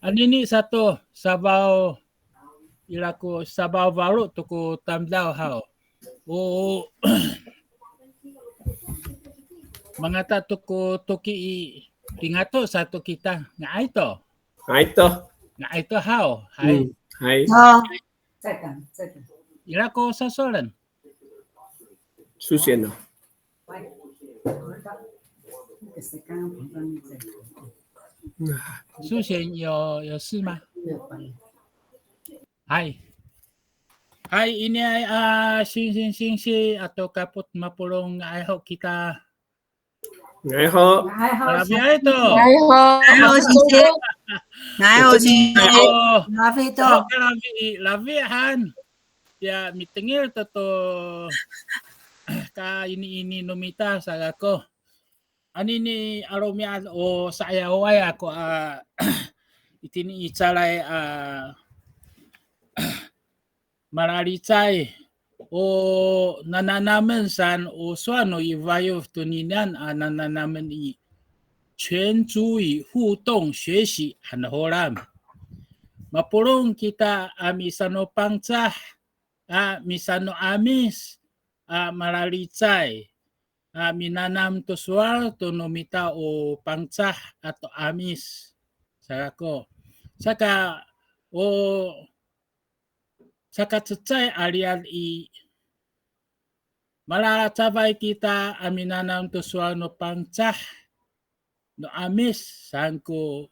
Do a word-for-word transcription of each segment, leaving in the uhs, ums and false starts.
Anini sato, safaw, ira ko safaw falo to ko tamdaw haw. O, mangata to ko toki i, pingato sato kita. Nga'ay to. Nga'ay to. Nga'ay to haw. Hay. Hmm, hay. 再讲，再讲。Ira ko sasowalen. 苏贤呢？苏贤有，有事吗？Hay. Hay, iniay a singsi, singsi ato kapot mapolong, nga'ay ho kita. Nga'ay ho. Nga'ay ho. Kalafiay to. Nga'ay ho. Nga'ay ho, singsi. Nga'ay ho, singsi. Nga'ay ho. Kalafi to. Kalafi, lafi han. Ya, mitengil to to kainiini no mita sa kako. Anini a romi'ad o sa'ayaway ako a itini i calay a malalicay o nananamen saan o sowal no i fayof toninian a nananamen i, 全族语互动学习 han no Holam. Mapolong kita a misanoPangcah a misano'Amis a malalicay a minanam to sowal to no mita o Pangcah ato 'Amis sa kako. Saka o, saka cecay a riyar i, malacafay kita a minanam to sowal no Pangcah no 'Amis saan ko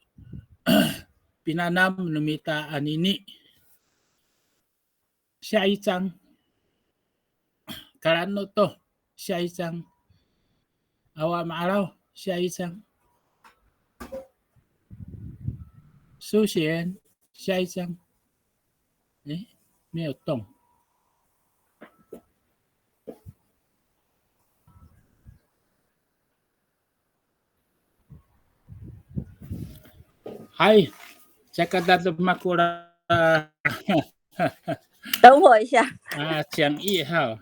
pinanam no mita anini. 下一张. Kala'eno to. 下一张. Awa ma'araw. 下一张. 苏贤. 下一张. 诶，没有动。 Hay, caka dato mako la. 等我一下。 A, 讲义哈。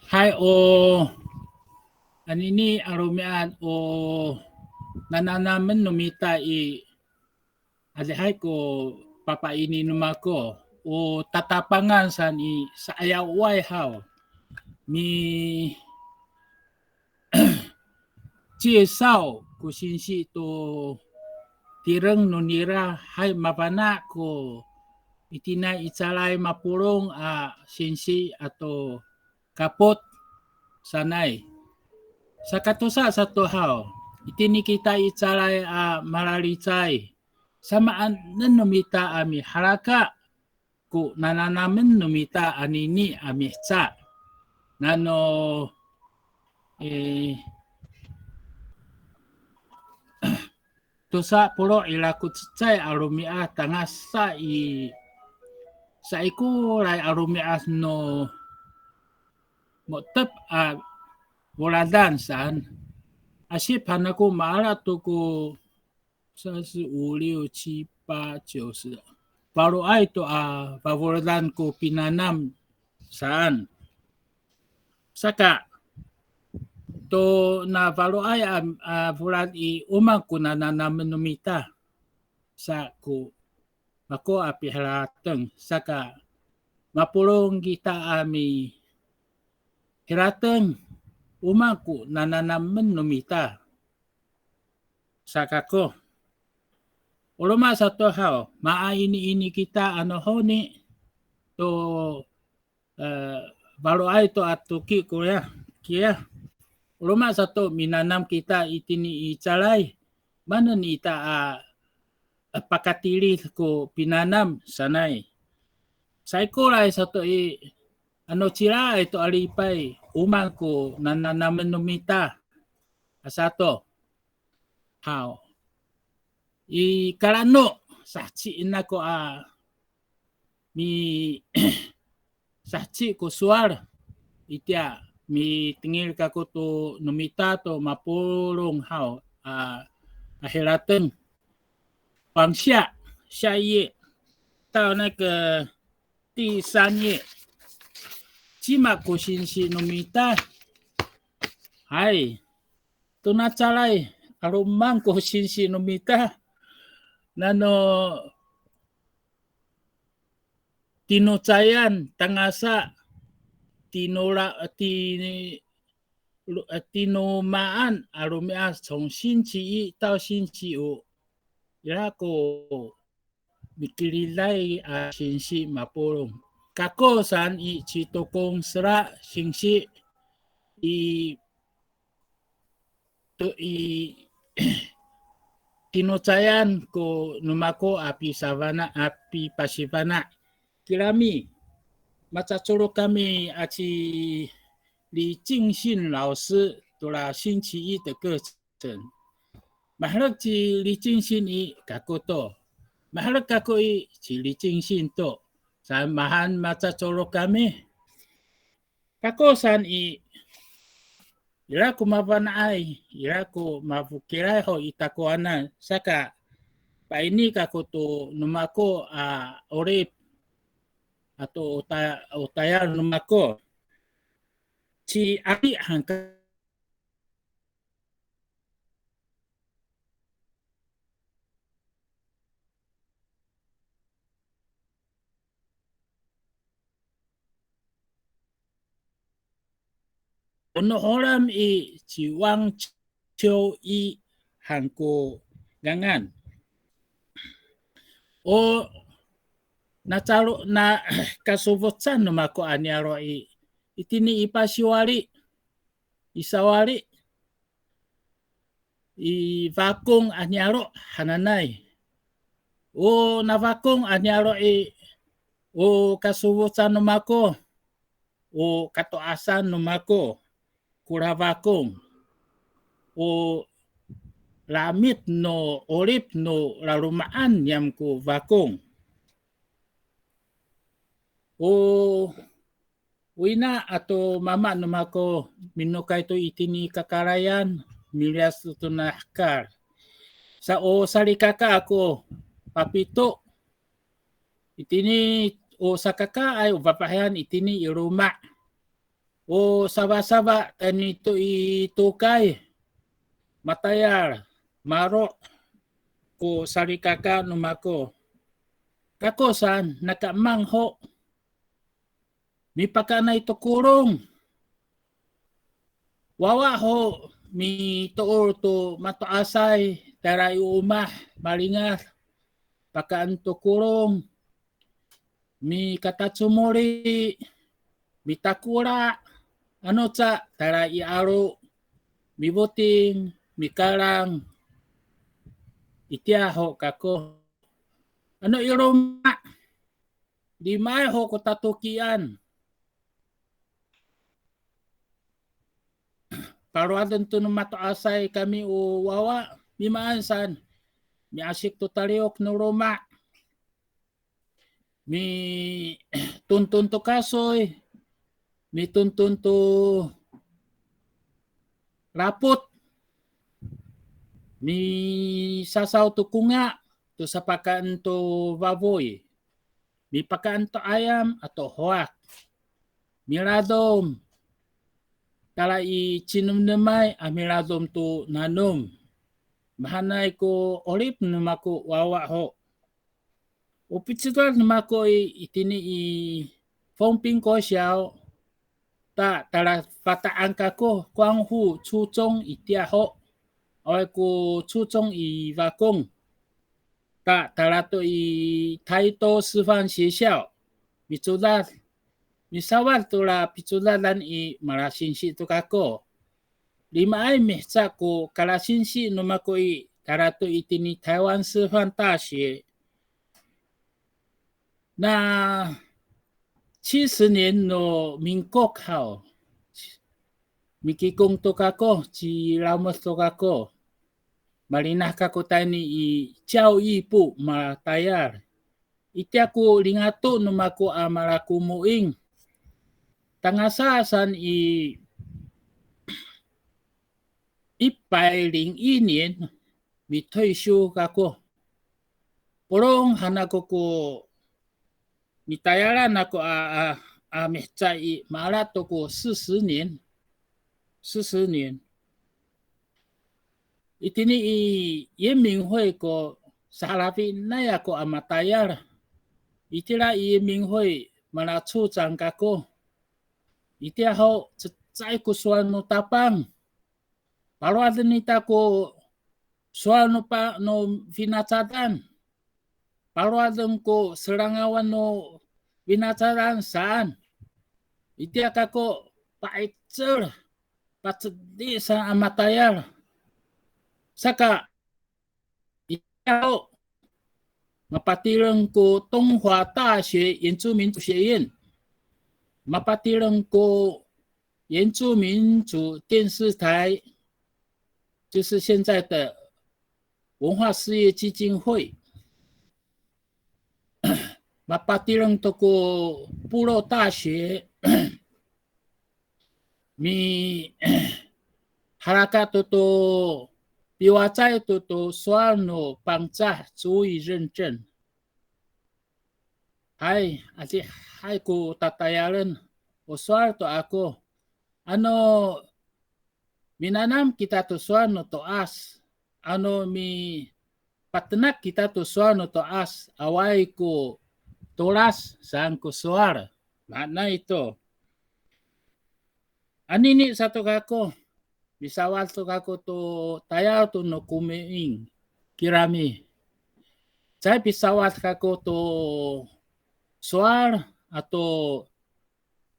Hay, o anini a romi'ad o nananamen no mita i, adihay ko papaini no mako, o tatapangan saan i sa'ayaway haw. Mi 介绍 ko singsi to tireng no nira, hay, mafana' ko itiniay i calay mapolong a singsi ato kapot sanay. Sakatosa sato haw, itini kita i calay a malalicay, samaanen no mita a mihalaka ko nananamen no mita anini a miheca. Nano, e, tosa polo' ira ko cecay a romi'ad tangasa i saikoray a romi'ad no mo^tep a foladan saan. Asip han ako maala to ko 三四五六七八九十，faloay to a fafoladan ko pinanam saan. Saka, to na faloay a, a folad i, o maan ko nananamen no mita sa ko mako a piharateng, saka mapolong kita a miharateng, o maan ko nananamen no mita sa kako. O roma sato haw, maainiini kita anohoni to, e, faloay to a toki koya, kiya. O roma sato minanam kita itini i calay, maanen ita a, a pakatilid ko pinanam sanay. Saikoray sato i, ano cilaay to a lipay, o maan ko nananamen no mita. Asa to. Haw. I kala'eno, saheci nako a mi, saheci ko sowal. Itiya, mitengil kako to no mita to mapolong haw a, a hirateng. 往下，下一页，到那个第三页。Cima ko singsi no mita? Hay, tona calay, 'aloman ko singsi no mita. Nano tinocayan tangasa tinola ti lo- eh, tinomaan a romi'ad 从星期一到星期五, ira ko mikeriday a singsi mapolong. Kako saan i ci Tokong Sera singsi i to i tinocayan ko no mako a pisafana' a pipasifana'. Kirami, macacorok kami a ci 李敬信老师 tora 星期一的课程. Maherek ci 李敬信 i kako to. Maherek kako i ci 李敬信 to. Saan mahaen macacorok kami. Kako saan i, ira ko mafana'ay, ira ko mafokilay ho i takowanan, saka paini kako to no mako a 'orip ato o ta-, o tayal no mako. Ci Ari han ka O no Holam i ci Wang Ciw i han ko ngangan. O nacalo, na kasofocan no mako a niyaro' i, itini i pasiwali, i sawali, i Fakong a niyaro' hananay. O na Fakong a niyaro' i, o kasofocan no mako, o kato'asan no mako, kora Fakong. O lamit no 'orip no laloma'an niyam ko Fakong. O wina ato mama no mako minokay to itini kakarayan, miliyas to tona hekal. Sa o salikaka ako papito. Itini o sakakaay o fafahiyan itini i loma'. O safasafa tayni to i tokay, matayal, maro' ko salikaka no mako. Kako saan, nakaemang ho mipakaenay to kolong. Wawa ho mitoor to mato'asay, tayra i omah, malingad, pakaen to kolong, mikatacomoli, mitakola', ano ca tayra i 'alo, mifoting, mikalang, itiya ho kako. Ano i loma', limaay ho ko tatokian. Palowaden to no mato'asay kami o wawa, mimaan saan, miasik to taliyok no loma', mitonton to kasoy, mitonton to lapot, misasaw to konga, to sapakaen to fafoy, mipakaen to 'ayam ato howak, miladom, tala i cinemnemay a miladom to nanom. Mahaenay ko 'orip no mako wawa ho. O picodad no mako i, itini i 丰滨国小, ta talafata'an kako, 光复初中 itiya ho, awaay ko 初中 i Fakong, ta tala to i 台东师范学校 micodad. Misawad tora picodadan i, malasingsi to kako. Limaay miheca ko kalasingsi no mako i, tala to itini 台湾师范大学. Na 七十年 no mingkok haw, mikikong to kako, cilamet to kako. Malinah kako tayni i 教育部 matayal. Itiya ko lingato no mako a malakomoing. Tangasa saan i, 一百零一年 mi退休 kako. polong han ako ko nitayalan ako a, a, a mihecay i, maala to ko 四十年, 四十年. Itini i 原民会 ko sahalafinay ako a matayal. Itira i 原民会 malacocang kako. Itiya ho cecay ko sowal no Tapang. Palowaden ita ko sowal no pa, no finacadan. Palowaden ko serangawan no finacadan saan. Itiya kako pa'icel, pacedi saan a matayal. Saka, itiya ho, mapatireng ko 东华大学原住民族学院. Mapatireng ko 原住民族电视台, 就是现在的文化事业基金会. Mapatireng to ko 部落大学, mihalaka to to piwacay to to sowal no Pangcah 族语认证. Hay, adihay ko tatayalen, o sowal to ako. Ano minanam kita to sowal no to'as, ano mipatenak kita to sowal no to'as, awaay ko tolas saan ko sowal. Mahaenay to. Anini sato kako, misawad to kako to tayal to no komiing, kirami. Caay pisawad kako to sowal ato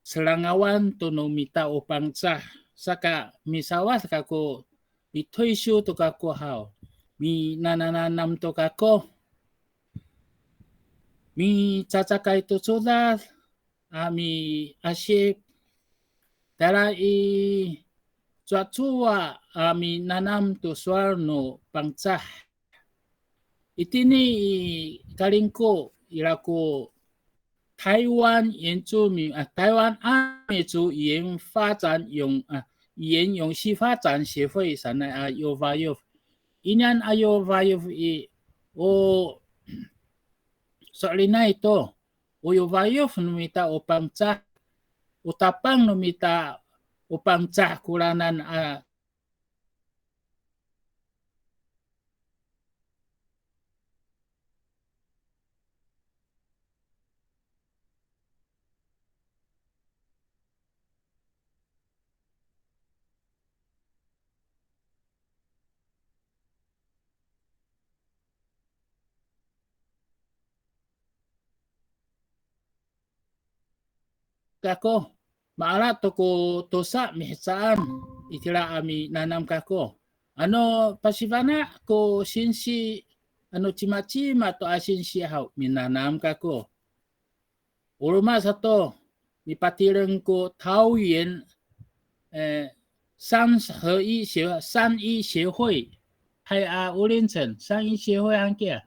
serangawan to no mita o Pangcah, saka misawad kako, 退休 to kako haw, minananam to kako, micacakay to codad a miasip, tala i cowacowa a minanam to sowal no Pangcah. Itini i Kalingko ira ko 台湾原住民, a, 台湾阿美族语言发展永, a, 语言永续发展协会 sanay a yofayof. Inian a yofayof i, o so'elinay to, o yofayof no mita o Pangcah, o tapang no mita o Pangcah koranan a kako, maala to ko tosa mihecaan itira a minanam kako. Ano pasifana' ko singsi, ano cimacima to a singsi haw, minanam kako. O roma sato, mipatireng ko 桃园, eh, 三合一协, 三一协会, hay a, o lincen, 三一协会 han kiya.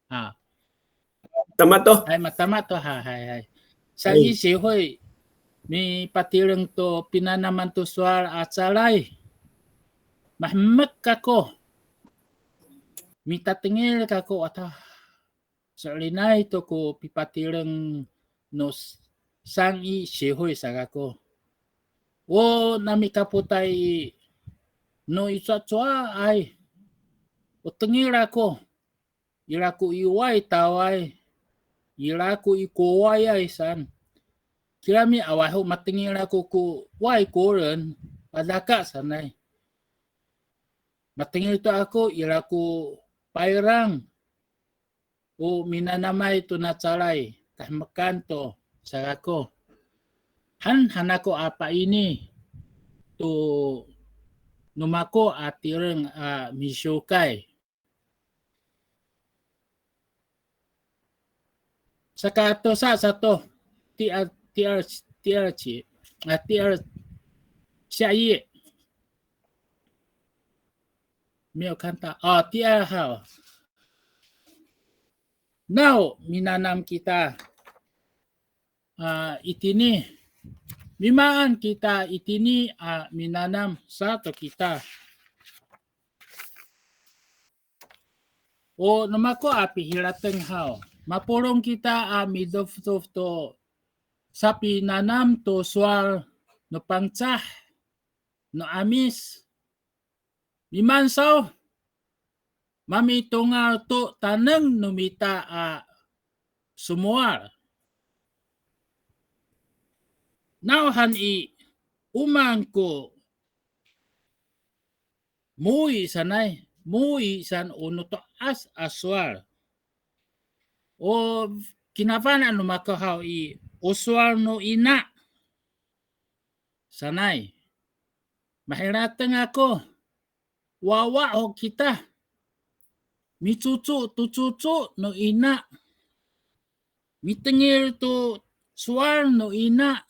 A. Tama to. Hay, matama to, ha, hay, hay. 三一协会, mipatireng to pinanaman to sowal a calay. Mahemek kako. Mitatengil kako, wata, so'elinay to ko pipatireng no 三一协会 sa kako. O nami kapotay i, no icowacowaay, o tengil ako, ira ko i 外岛ay, ira ko i 国外ay 上. Kirami awaay ho matengil ako ko 外国人, padaka sanay. Matengil to ako ira ko payrang, o minanamay to na calay, kahemekan to sa kako. Han, han ako a paini to no mako a tireng a misiwkay. Saka tosa sato, 第二, 第二, 第二节, a, 第二, 下一页. 没有看到. O, 第二号. Naw minanam kita, a, itini. Mimaan kita itini a minanam sato kita. O no mako a pihirateng haw, mapolong kita a midofdof to sapinanam to sowal no Pangcah, no 'Amis. Mimaan saw, mamitongal to taneng no mita a somowal. Nawhani o maan ko mowi sanay, mowi san o no to'as a sowal. O kinafana' no mako haw i, o sowal no ina sanay. Mahirateng ako, wawa ho kita. Micoco to coco no ina. Mitengil to sowal no ina.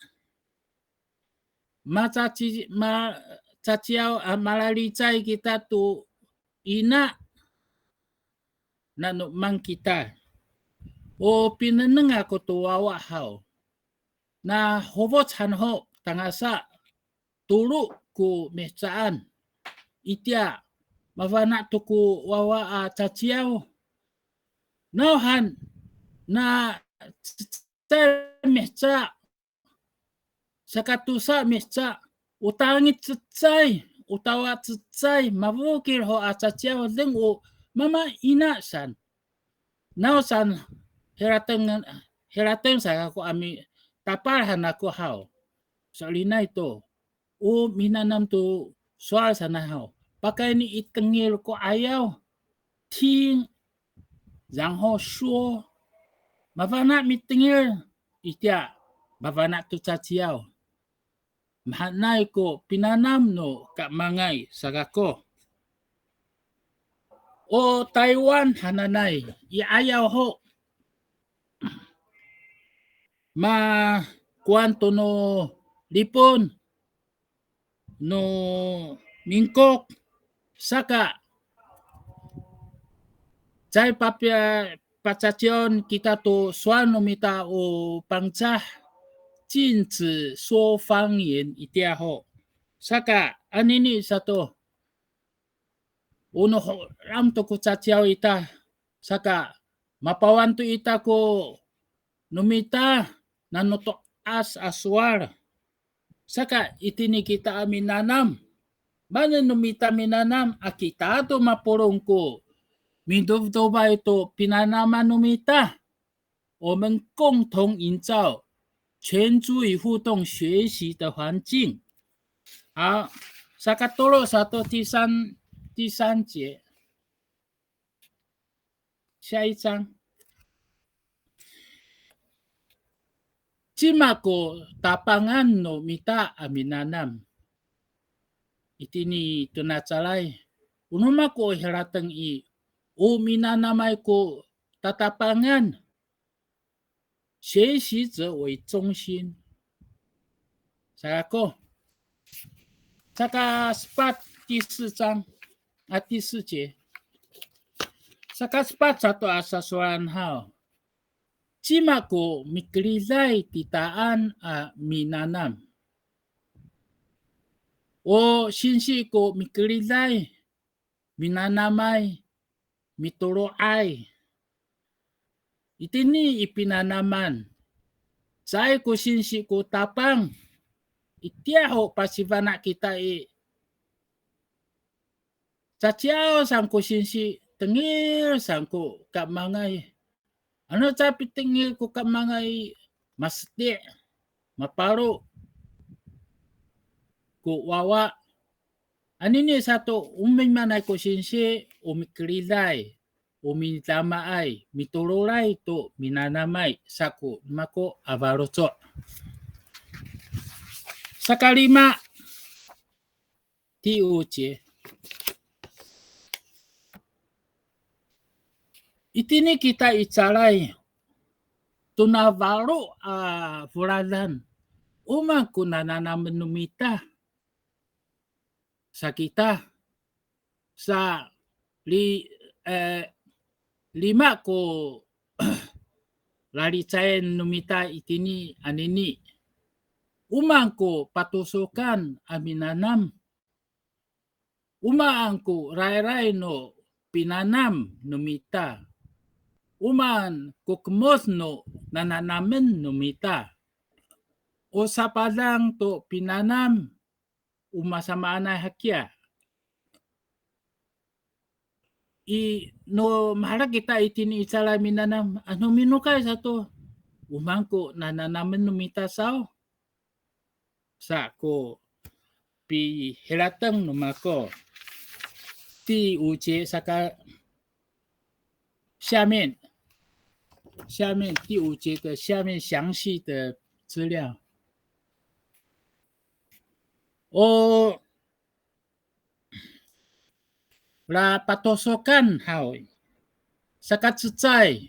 Macaci, ma, caciyaw, a, malalicay kita to ina nano maan kita. O pinengneng ako to wawa haw. Na hofoc han ho tangasa tolo ko mihecaan. Itiya, mafana' to ko wawa a caciyaw. Nawhan, na cecay miheca, sakatosa miheca, o tangic cecay, o tawa cecay, mafokil ho a caciyaw deng o mama ina san. Naw san hirateng, hirateng sa kako a mitapal han ako haw. So'elinay to, o minanam to sowal sanay haw. Pakayni i tengil ko 'ayaw, 听，然后说. Mafana' mitengil, itiya, mafana' to caciyaw. Mahaenay ko pinanam no kaemangay sa kako. O Taywan hananay i 'ayaw ho, makowan to no Ripon no Mingkok, saka caay papia, pacaciyawen kita to sowal no mita o Pangcah, 禁止说方言 itiya ho. Saka anini sato, o no Holam to ko caciyaw ita, saka mapawan to ita ko no mita nano to'as a sowal. Saka itini kita a minanam. Maanen no mita minanam a kita to mapolong ko midofdofay to pinanaman no mita. 我们共同营造全族语互动学习的环境。好，saka tolo sato 第三，第三节。 下一张。Cima ko tapangan no mita a minanam? Itini tona calay. O no mako hirateng i, o minanamay ko tatapangan. 学习者为中心。Sa kako. Saka sepat, 第四章, a, 第四节. Saka sepat sato a sasowalan haw. Cima ko mikeriday titaan a minanam? O singsi ko mikeriday, minanamay, mitoro'ay. Itini i pinanaman. Caay ko singsi ko tapang. Itiya ho pasifana' kita i, caciyaw san ko singsi, tengil san ko kaemangay. Ano caay pitengil ko kaemangay, maseti', maparo ko wawa. Anini sato, o mimaanay ko singsi, o mikeriday, o midamaay, mitoro'ay to minanamay, sa ko mako a faloco'. Saka lima, 第五节. Itini kita i calay, tona falo a foladan, o maan ko nananamen no mita sa kita, sa li, eh, lima ko lalicayen no mita itini anini. O maan ko patosokan a minanam? O maan ko rayray no pinanam no mita. O maan ko kemod no nananamen no mita. O sapadang to pinanam, o masamaanay hakiya. I, no maherek kita itini i calay minanam, ano minokay sato, o maan ko nananamen no mita saw. Sa ko pihirateng no mako. 第五节 saka 下面，下面第五节的下面详细的资料。O, la patosokan haw, saka cecay,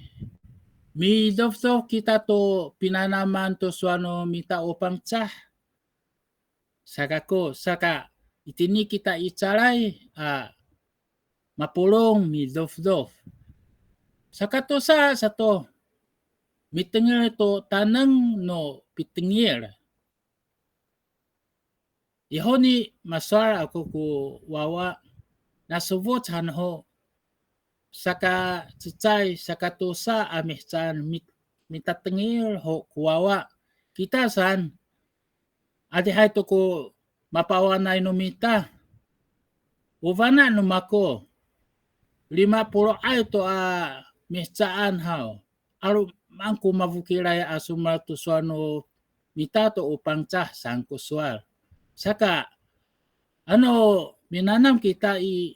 midofdof kita to pinanaman to sowal no mita o Pangcah. Saka ko, saka itini kita i calay a mapolong midofdof. Saka tosa sato, mitengil to taneng no pitengil. I honi masowal ako ko wawa, nasofoc han ho, saka cecay, saka tosa a mihecaan mit-, mitatengil ho ko wawa. Kita saan, adihay to ko mapawanay no mita. O fana' no mako, lima polo'ay to a mihecaan haw. 'Aloman ko mafokilay a somowal to sowal no mita to o Pangcah saan ko sowal. Saka, ano minanam kita i,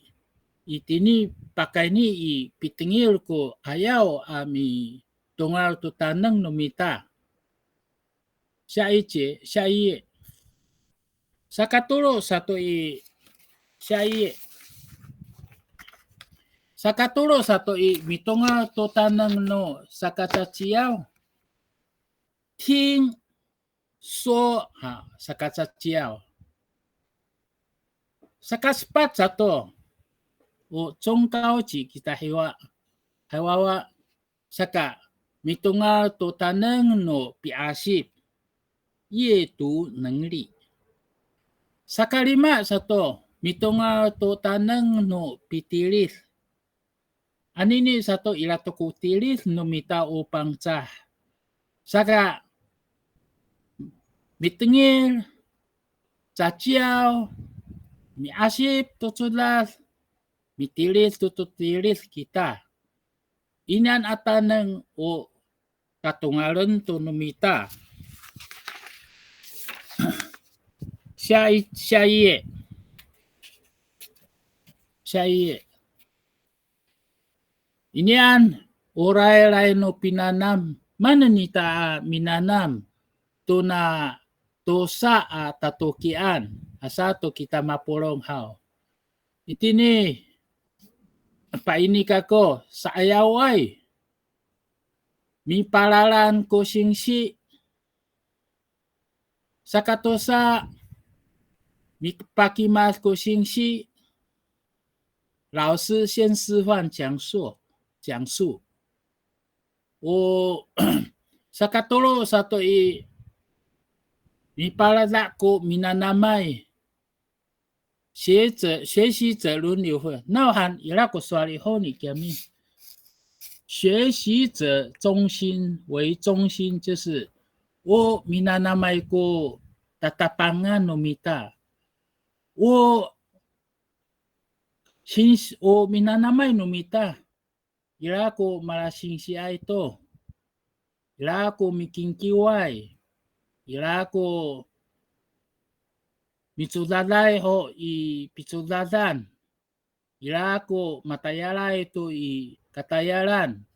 itini pakayni i pitengil ko ayaw a mitongal to taneng no mita. 下一节，下一页。Sakatolo sato i, 下一页。Sakatolo sato i mitongal to taneng no sakacaciyaw. 听说 ha sakacaciyaw. Sakasepat sato, o 中高级 kita hiwa, hay wawa, saka mitongal to taneng no piasip, 阅读能力. Sakalima sato, mitongal to taneng no pitilid. Anini sato ira to ko tilid no mita o Pangcah. Saka mitengil, caciyaw, miasip to codad, mitilid to, to tilid kita. Inian a taneng o tatongalen to no mita. 下一，下一页。下一页。Inian, o rayray no pinanam, maanen ita a minanam, tona tosa a tatokian, asa to kita mapolong haw. Itini, paini kako, sa'ayaway. Mipalalan ko singsi. Sakatosa, mipakimad ko singsi. 老师先示范讲述，讲述。O, sakatolo sato i, mipalada' ko minanamay. 学者，学习者轮流分。Nawhan ira ko sowal i honi kiyami. 学习者中心为中心，就是 o minanamay ko tatapangan no mita. O singsi, o minanamay no mita. Ira ko malasingsiay to. Ira ko mikingkiway. Ira ko micodaday ho i picodadan. Ira ko matayalay to i katayalan.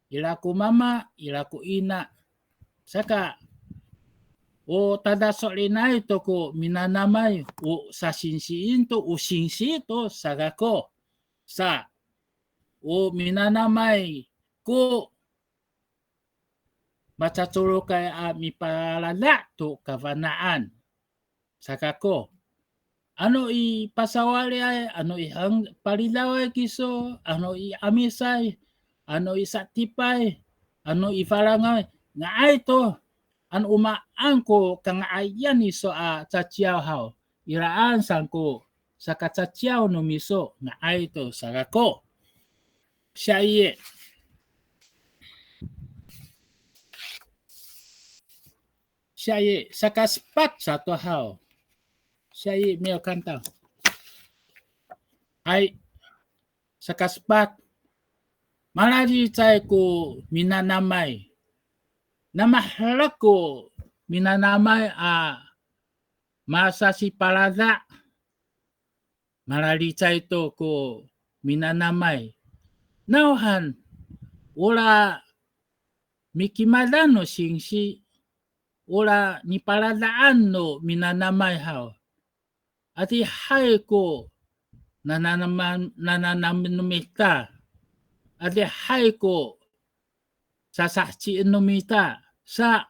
Ira ko mama, ira ko ina. Saka, o tadaso'elinay to ko minanamay, o sasinsiin to, o singsi to, sa kako. Sa, o minanamay ko macacorokay a mipalada' to kafana'an. Sa kako. Ano i pasawaliay, ano i hang-, palidaway kiso, ano i 'amisay, ano i sa'etipay, ano i falangaway, nga'ay to. Ano o maan ko kanga'ayan iso a caciyaw haw, iraan saan ko sakacaciyaw no miso, nga'ay to sa kako. 下一页。下一页，sakasepat sato haw. 下一页没有看到。Hay, sakasepat. Malalicay ko minanamay. Namaherek ko minanamay a masasipalada. Malalicay to ko minanamay. Nawhan, ora mikimadan no singsi, ora nipaladaan no minanamay haw. Adihay ko nananaman, nananamen no mita. Adihay ko sasahecien no mita. Sa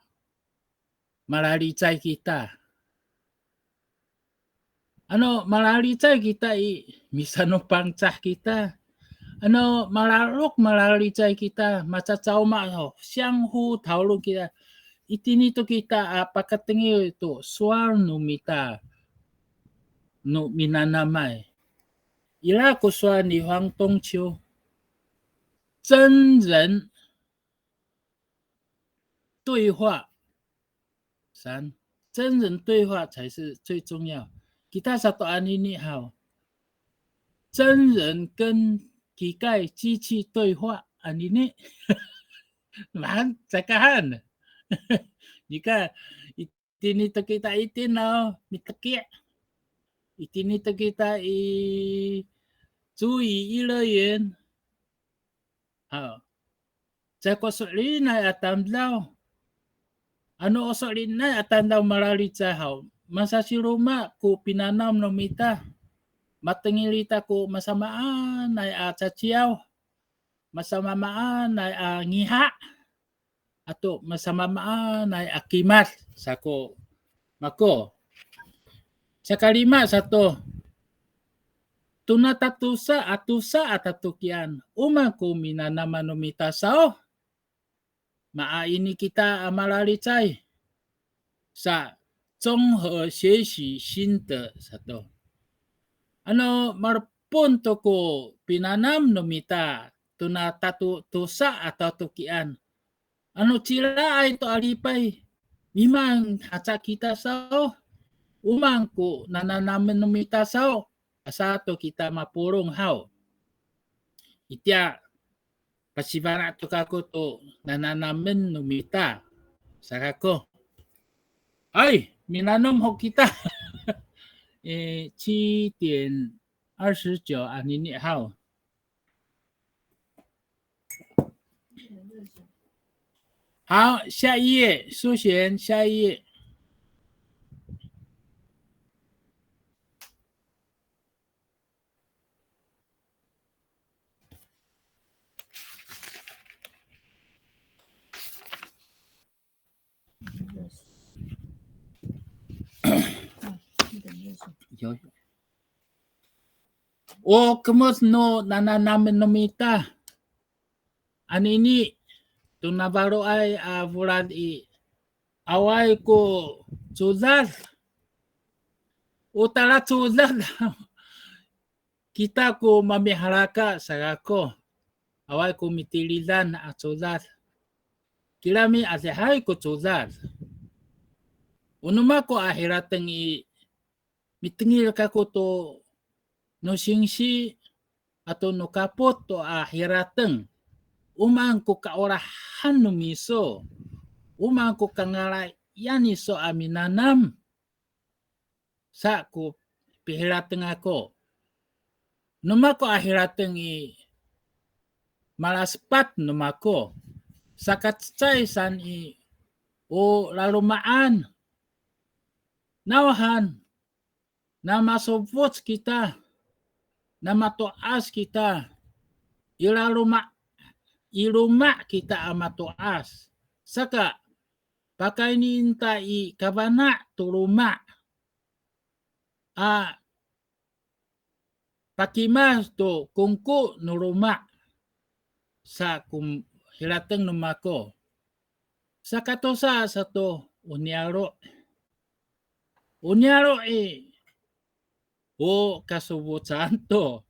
malalicay kita. Ano malalicay kita i, misanoPangcah kita. Ano malalok malalicay kita, macacawma, 相互讨论 kita. Itini to kita a pakatengil to sowal no mita no minanamay. Ira ko sowal ni 黄东秋, 真人对话 Saan, 真人对话才是最重要. Kita sato anini haw, 真人跟 kikay 机器对话 anini. Maan, caka han. Nika, itini to kita itini, miteki'. Itini to kita i 族语 i 乐园. Haw. Caay ko so'elinay a tamdaw. Ano o so'elinay a tamdaw malalicay haw, masasiroma ko pinanam no mita. Matengil ita ko masamaanay a caciyaw, masamaanay a ngiha', ato masamaanay a kimad, sako mako. Sakalima sato, tona tatosa a tosa a tatokian, o maan ko minanam no mita saw? Mahaeni kita a malalicay. Sa, 综合学习心得 sato. Ano malepon to ko pinanam no mita, tona tato, tosa a tatokian. Ano cilaay to a lipay, mimaan haca kita saw, o maan ko nananamen no mita saw, asa to kita mapolong haw. Itiya, pasifana' to kako to nananamen no mita, sa kako. Ay, minanom ho kita. E, 七点二十九 anini haw. 好，下一页，苏璇，下一页。有。 O kemod no nananamen no mita. Anini, tona faloay a folad i, awaay ko codad. O talacodad kita ko mamihalaka sa kako. Awaay ko mitilidan a codad. Kirami adihay ko codad. O no mako a hirateng i, mitengil kako to no singsi ato no kapot to a hirateng. O maan ko kaolahan no miso. O maan ko kangalayan iso a minanam. Sa ko pihirateng ako. No mako a hirateng i, malasepat no mako. Sakacecay saan i, o laloma'an. Nawhan, na masofoc kita, na mato'as kita, i laloma', i loma' kita a mato'as. Saka, pakaynien ta i kafana' to loma'. A pakimad to kongko no loma', sa ko hirateng no mako. Sakatosa sato o niyaro'. O niyaro' i, o kasofocan to.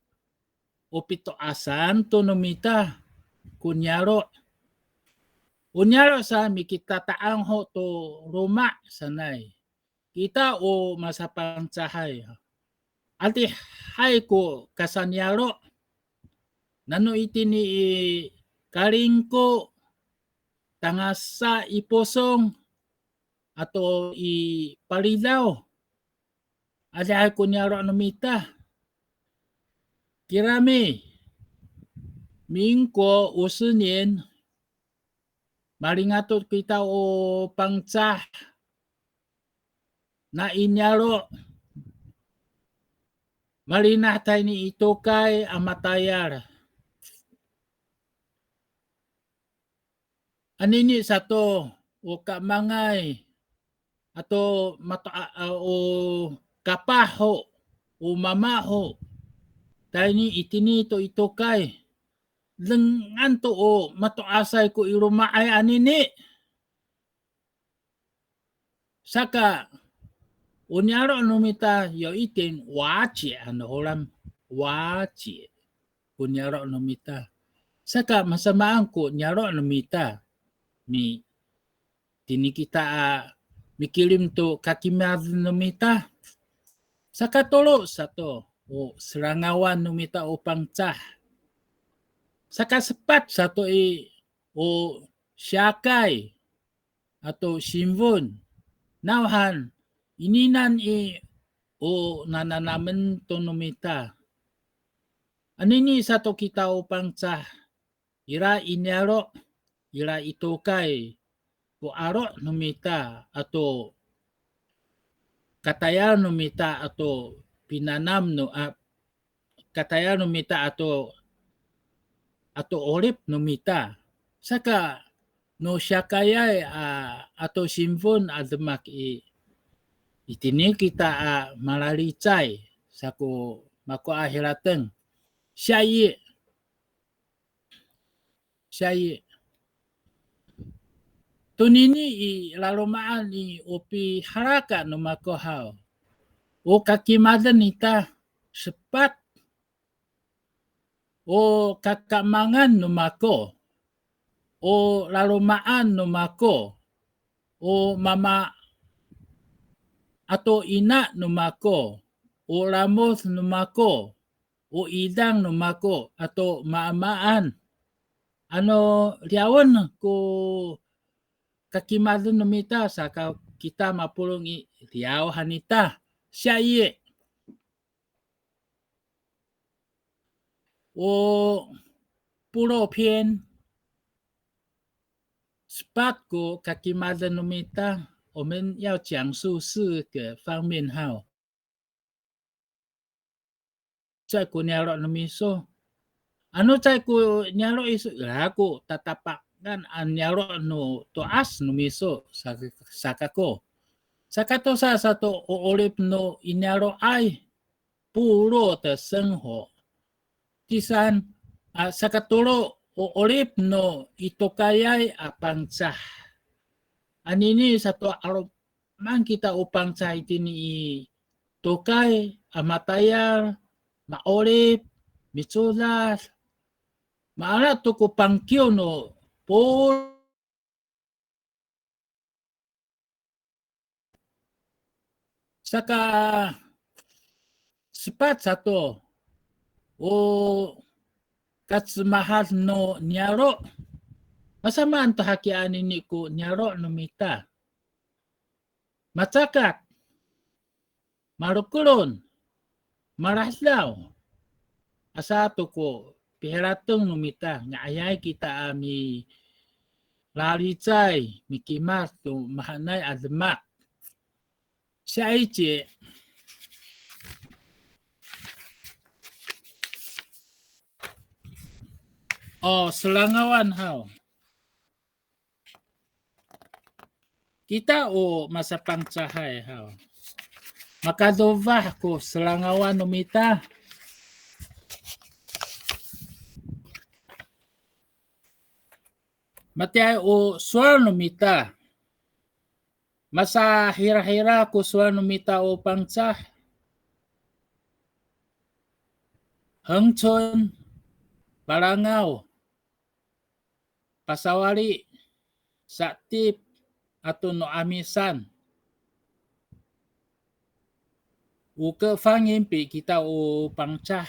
o pito'asan to no mita ko niyaro'. O niyaro' sa mikitata'ang ho to loma' sanay. Kita o masaPangcahay, adihay ko kasaniyaro'. Nano itini i Kalingko, tangasa i Posong, ato i Palidaw. Adihay ko niyaro' no mita. Kirami, 民国五十年, malingato kita o Pangcah, nai niyaro', malinah tayni i tokay a matayal. Anini sato o kamangay ato mato a, a, o kapah ho, o mama ho. Tayni itini to i tokay. Dengan to o mato'asay ko i loma'ay anini. Saka, o niyaro' no mita, 有一点瓦解 ano Holam, 瓦解 ko niyaro' no mita. Saka masamaan ko niyaro' no mita, mi, tini kita a mikilim to kakimad no mita. Saka tolo sato, o selangawan no mita o Pangcah. Saka sepat sato i, o siyakay ato sinfon. Nawhan, ininan i, o nananamen to no mita. Anini sato kita o Pangcah, ira i niyaro', ira i tokay ko aro' no mita ato katayal no mita ato pinanam no, a, katayal no mita ato, ato 'orip no mita. Saka no siyakayay a, ato sinfon a demak i, itini kita a malalicay, sako mako a hirateng. Siya i, siya i. Tonini i laloma'an i, o pihalaka no mako haw, o kakimaden ita, sepat, o kakamangan no mako, o laloma'an no mako, o mama ato ina no mako, o lamod no mako, o idang no mako ato maamaan. Ano liyawen ko kakimaden no mita, saka kita mapolong i, liyaw han ita. Siya i, o 部落篇, sepat ko kakimaden no mita, 我们要讲述四个方面 haw. Caay ko niyaro' no miso. Ano caay ko niyaro' iso, ira ko tatapangan a niyaro' no to'as no miso, sa, sa kako. Sakatosa sato o 'orip no i niyaro'ay, 部落的生活. 第三, a, sakatolo o 'orip no i tokayay a Pangcah. Anini sato 'aloman kita o Pangcah itini i tokay a matayal, ma'orip, micodad, maala to ko pangkiw no 部落. Saka sepat sato, o kacemahad no niyaro'. Masamaan to hakiya anini ko niyaro' no mita. Macakat, malokolon, malahedaw. Asa to ko piharateng no mita, nga'ayay kita a milalicay, mikimad to mahaenay a demak. 下一节. O selangawan haw. Kita o masaPangcahay haw, makadofah ko selangawan no mita. Matiyaay o sowal no mita. Masahirahira ko sowal no mita o Pangcah. 恒春 Palangaw, pasawali, sa'etip, ato no 'amisan. O kefangin pi kita o Pangcah.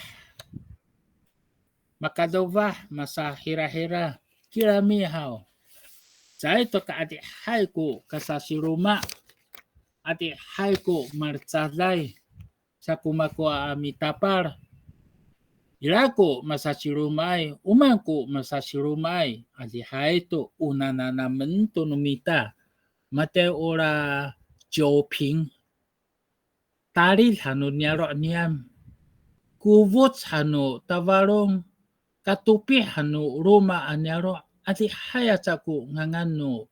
Makadofah, masahirahira, kirami haw. Caay to ka adihay ko kasasiroma, adihay ko malecaday, sa ko mako a mitapal. Ira ko masasiromaay, o maan ko masasiromaay, adihay to o nananamen to no mita. Matiya ora ciwping, talid han no niyaro' niyam, kofoc han no tafalong, katopih han no roma a niyaro', adihay aca ko ngangan no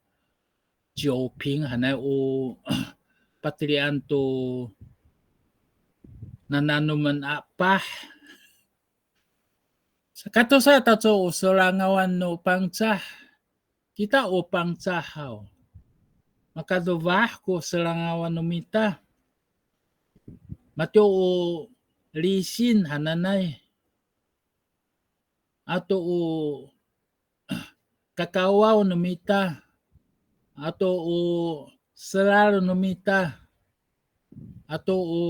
ciwping hanay o patelian to nananomen a epah. Sakatosa taco o serangawan no Pangcah. Kita o Pangcah haw, makadofah ko serangawan no mita. Matiya o lisin hananay, ato o kakawaw no mita, ato o selal no mita, ato o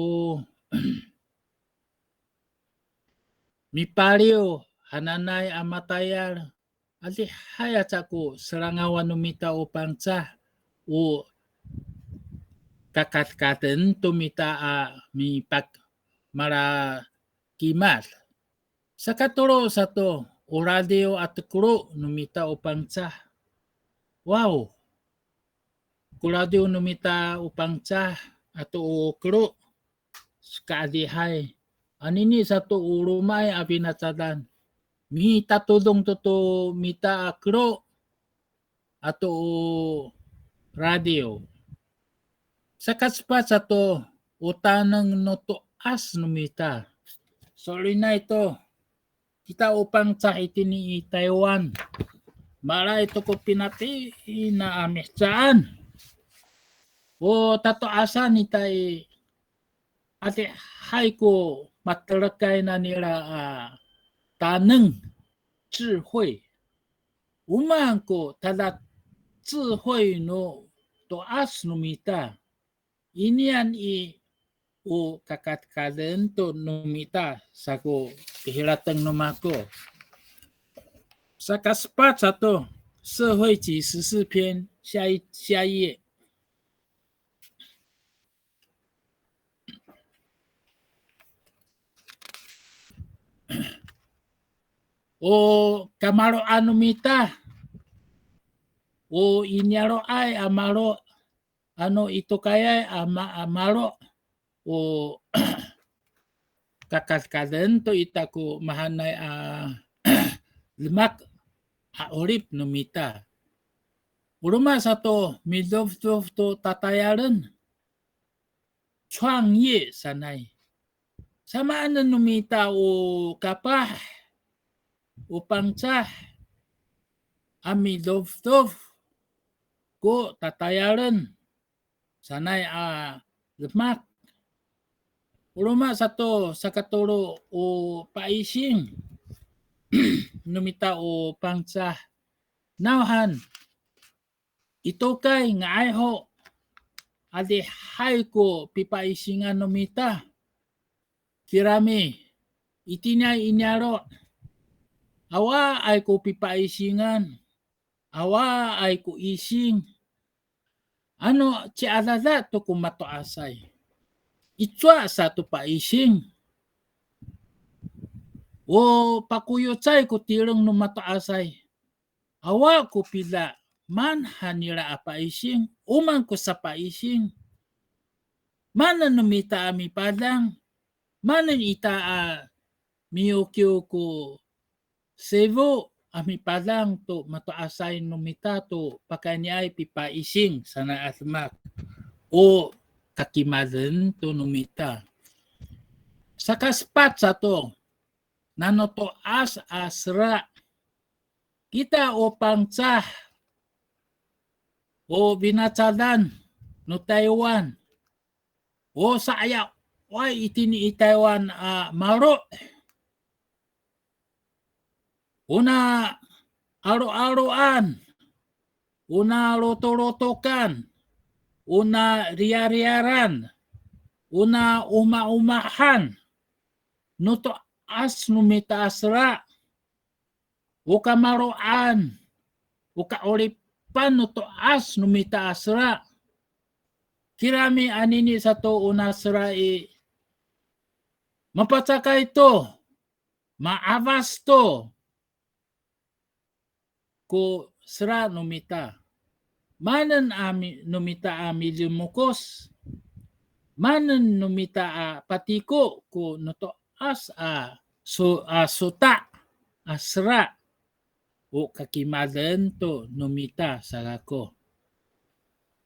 mipaliw hananay a matayal. Adihay aca ko serangawan no mita o Pangcah, o kakadkaden to mita a mipak malakimad. Sakatolo sato, o radiw a tekolo no mita o Pangcah. Waw. Ko radiw no mita o Pangcah ato o kelo, sakaadihay. Anini sato o romaay a finacadan, mitatodong to to mita a kelo ato o radiw. Sakasepat sato, o taneng no to'as no mita. So'elinay to, kita o Pangcah itini i Taywan, mala i to ko pinatina a mihecaan. O tato'asan ita i, adihay ko matelekay nanira a taneng, 智慧. O maan ko tada 智慧 no to'as no mita. Inian i, o kakadkaden to no mita, sa ko pihirateng no mako. Sakasepat sato, 社会及时事篇，下一，下一页。O kamaro'an no mita, o i niyaro'ay a maro', ano i tokayay a ma-, a maro', o kakadkaden to ita ko mahaenay a demak a 'orip no mita. O roma sato midofdof to tatayalen, 创业 sanay. Samaanen no mita o kapah, o Pangcah a midofdof ko tatayalen sanay a demak. O roma sato sakatolo o paising no mita o Pangcah. Nawhan, i tokay nga'ay ho, adihay ko pipaisingan no mita. Kirami, itiniay i niyaro', awaay ko pipaisingan, awaay ko ising. Ano ciadada to ko mato'asay, i cowa sato paising. O pakoyocay ko tireng no mato'asay, awa ko pida, maan han nira a paising, o maan ko sapaising. Maanen no mita a mipadang, maanen ita a miyokiw ko seifo a mipadang to mato'asay no mita to pakayniay pipaising sanay a demak. O kakimaden to no mita. Sakasepat sato, nano to'as a sera. Kita o Pangcah, o finacadan no Taywan, o sa'ayaway itini i Taywan a maro'. O na 'alo'aloan, o na lotolotokan, o na riyariyaran, o na omaomahan no to'as no mita a sera, o kamaro'an, o ka'oripan no to'as no mita a sera. Kirami anini sato o na sera i, mapacakay to, ma'awas to ko sera no mita. Maanen a mi, no mita a midimokos, maanen no mita a patiko ko no to'as a so, a sota' a sera, o kakimaden to no mita sa kako.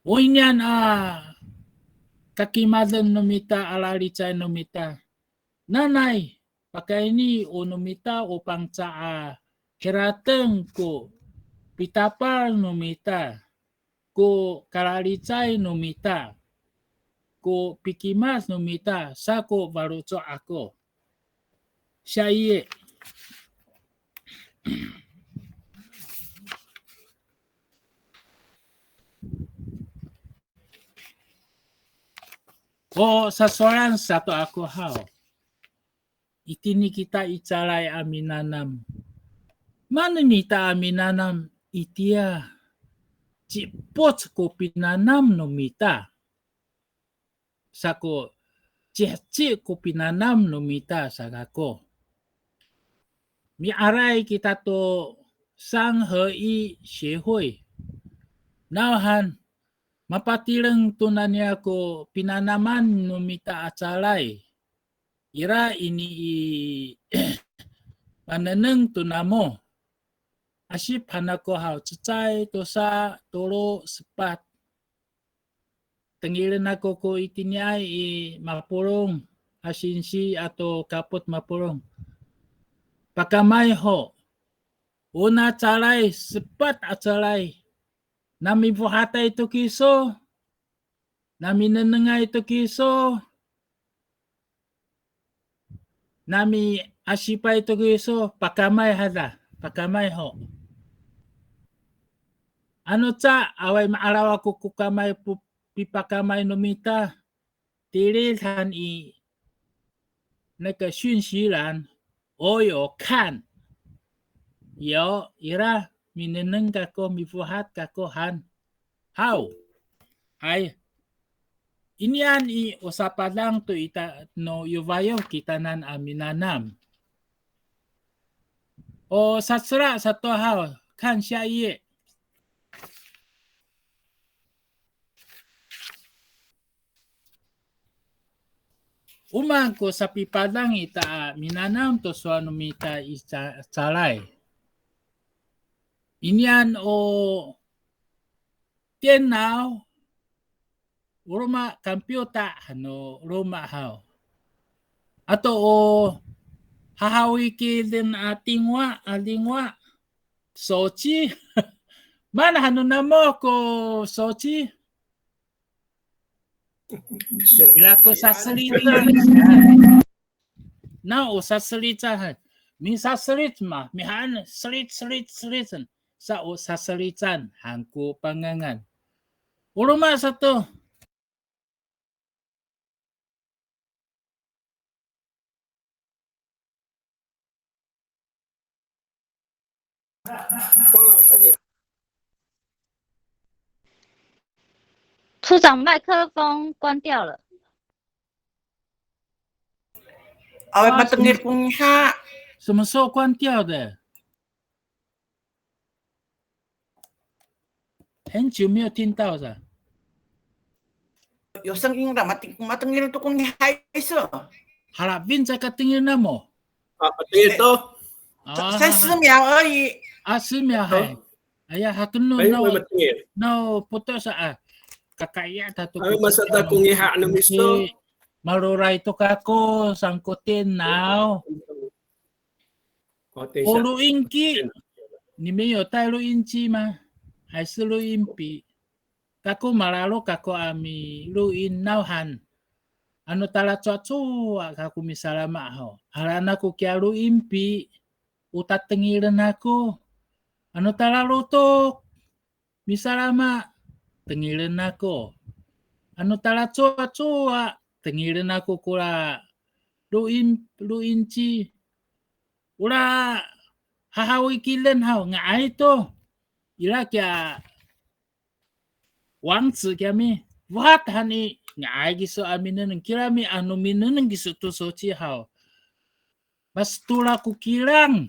O inian a kakimaden no mita a lalicay no mita, nanay pakayni o no mita o Pangcah a hirateng ko pitapal no mita, ko kalalicay no mita, ko pikimad no mita, sa ko faloco' ako. 下一页。 O sasowalan sato ako haw. Itini kita i calay a minanam. Maanen ita a minanam itiya. Ci'epoc ko pinanam no mita. Sa ko ciheci ko pinanam no mita sa kako. Miaray kita to 三合一协会. Nawhan, mapatireng to naniya ko pinanaman no mita a calay. Ira ini i manengneng to namo. Asip han ako haw, cecay, tosa, tolo, sepat. Tengilen ako ko itiniay i mapolong a singsi ato kapot mapolong. Pakamay ho. O na calay, sepat a calay. Na mifohatay to kiso. Na minengnengay to kiso. Na miasipay to kiso, pakamay hada, pakamay ho. Ano ca, awaay ma'araw ako ko kamay pu-, pipakamay no mita, tilid han i 那个讯息栏, o yo kan. Yo, ira, minengneng kako, mifohat kako han. Haw. Hay. Inian i o sapadang to ita no yofayof kitanan a minanam. O sacela sato haw, 看下一页. O maan ko sapipadang ita a minanam to sowal no mita i ca-, calay. Inian o 电脑, o roma, kampiyota han no roma haw. Ato o hahawikiden a 电话, a 电话, 手机. Maan han no namo ko 手机? Ira ko saselican. Na o saselican han. Misaselic ma, mihaan selic, selic, selic. Sa o saselican han ko pangangan. O roma sato. 处长，麦克风关掉了。 Awaay matengil ko ngiha. 什么时候关掉的？很久没有听到了。有声音了，mateng-, matengil to ko ngiha iso. Halafin sa katengil namo. A, matengil to. A, 才十秒而已。A, 十秒, hay. Aya, hato no, ay, no, matengil. No, puto sa, a. Kakaya tato. Ay, ko masa ta ko ngiha no miso. Maloray to kako, saan ko 电脑. O, 等一下. O 录音机, 你们有带录音机吗？还是录音笔？Kako malalok kako a mi录音 nawhan. Ano talacowacowa kako misalama ho. Alaen ako kiya 录音笔. o tatengilen ako. Ano talalotok, misalama, tengilen ako. Ano talacowacowa, tengilen ako kora loin, loinci. Ora hahawikiden haw, nga'ay to. Ira kiya wangci kiyami, fohat han i, nga'ay kiso a minengneng, kirami ano minengneng kiso to soci haw. Masetol ako kilang,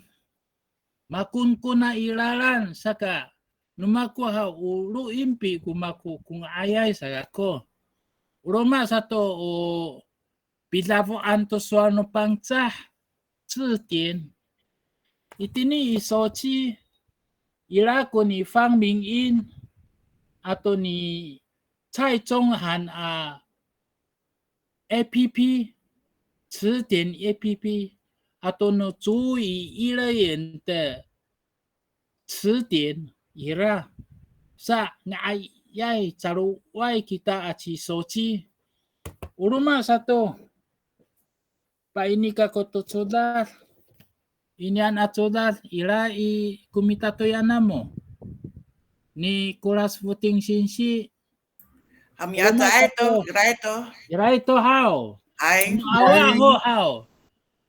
makonkona i lalan, saka no mako haw o loinpi ko mako ko nga'ayay sa kako. O roma sato o pidafoan to sowal no Pangcah, 字典. Itini i soci, ira ko ni Fangmingin ato ni Cai Conghan a A P P, 词典 A P P, ato no 族语E乐园的 词典 ira. Sa nga'ayay caloway kita a cisoci. O roma sato, paini kako to codad. Inian a codad, ira i ko mitatoyan namo. Nikolas Foting singsi. A miacaay to, ira to. Ira to haw. Hay. Ano awa ho haw.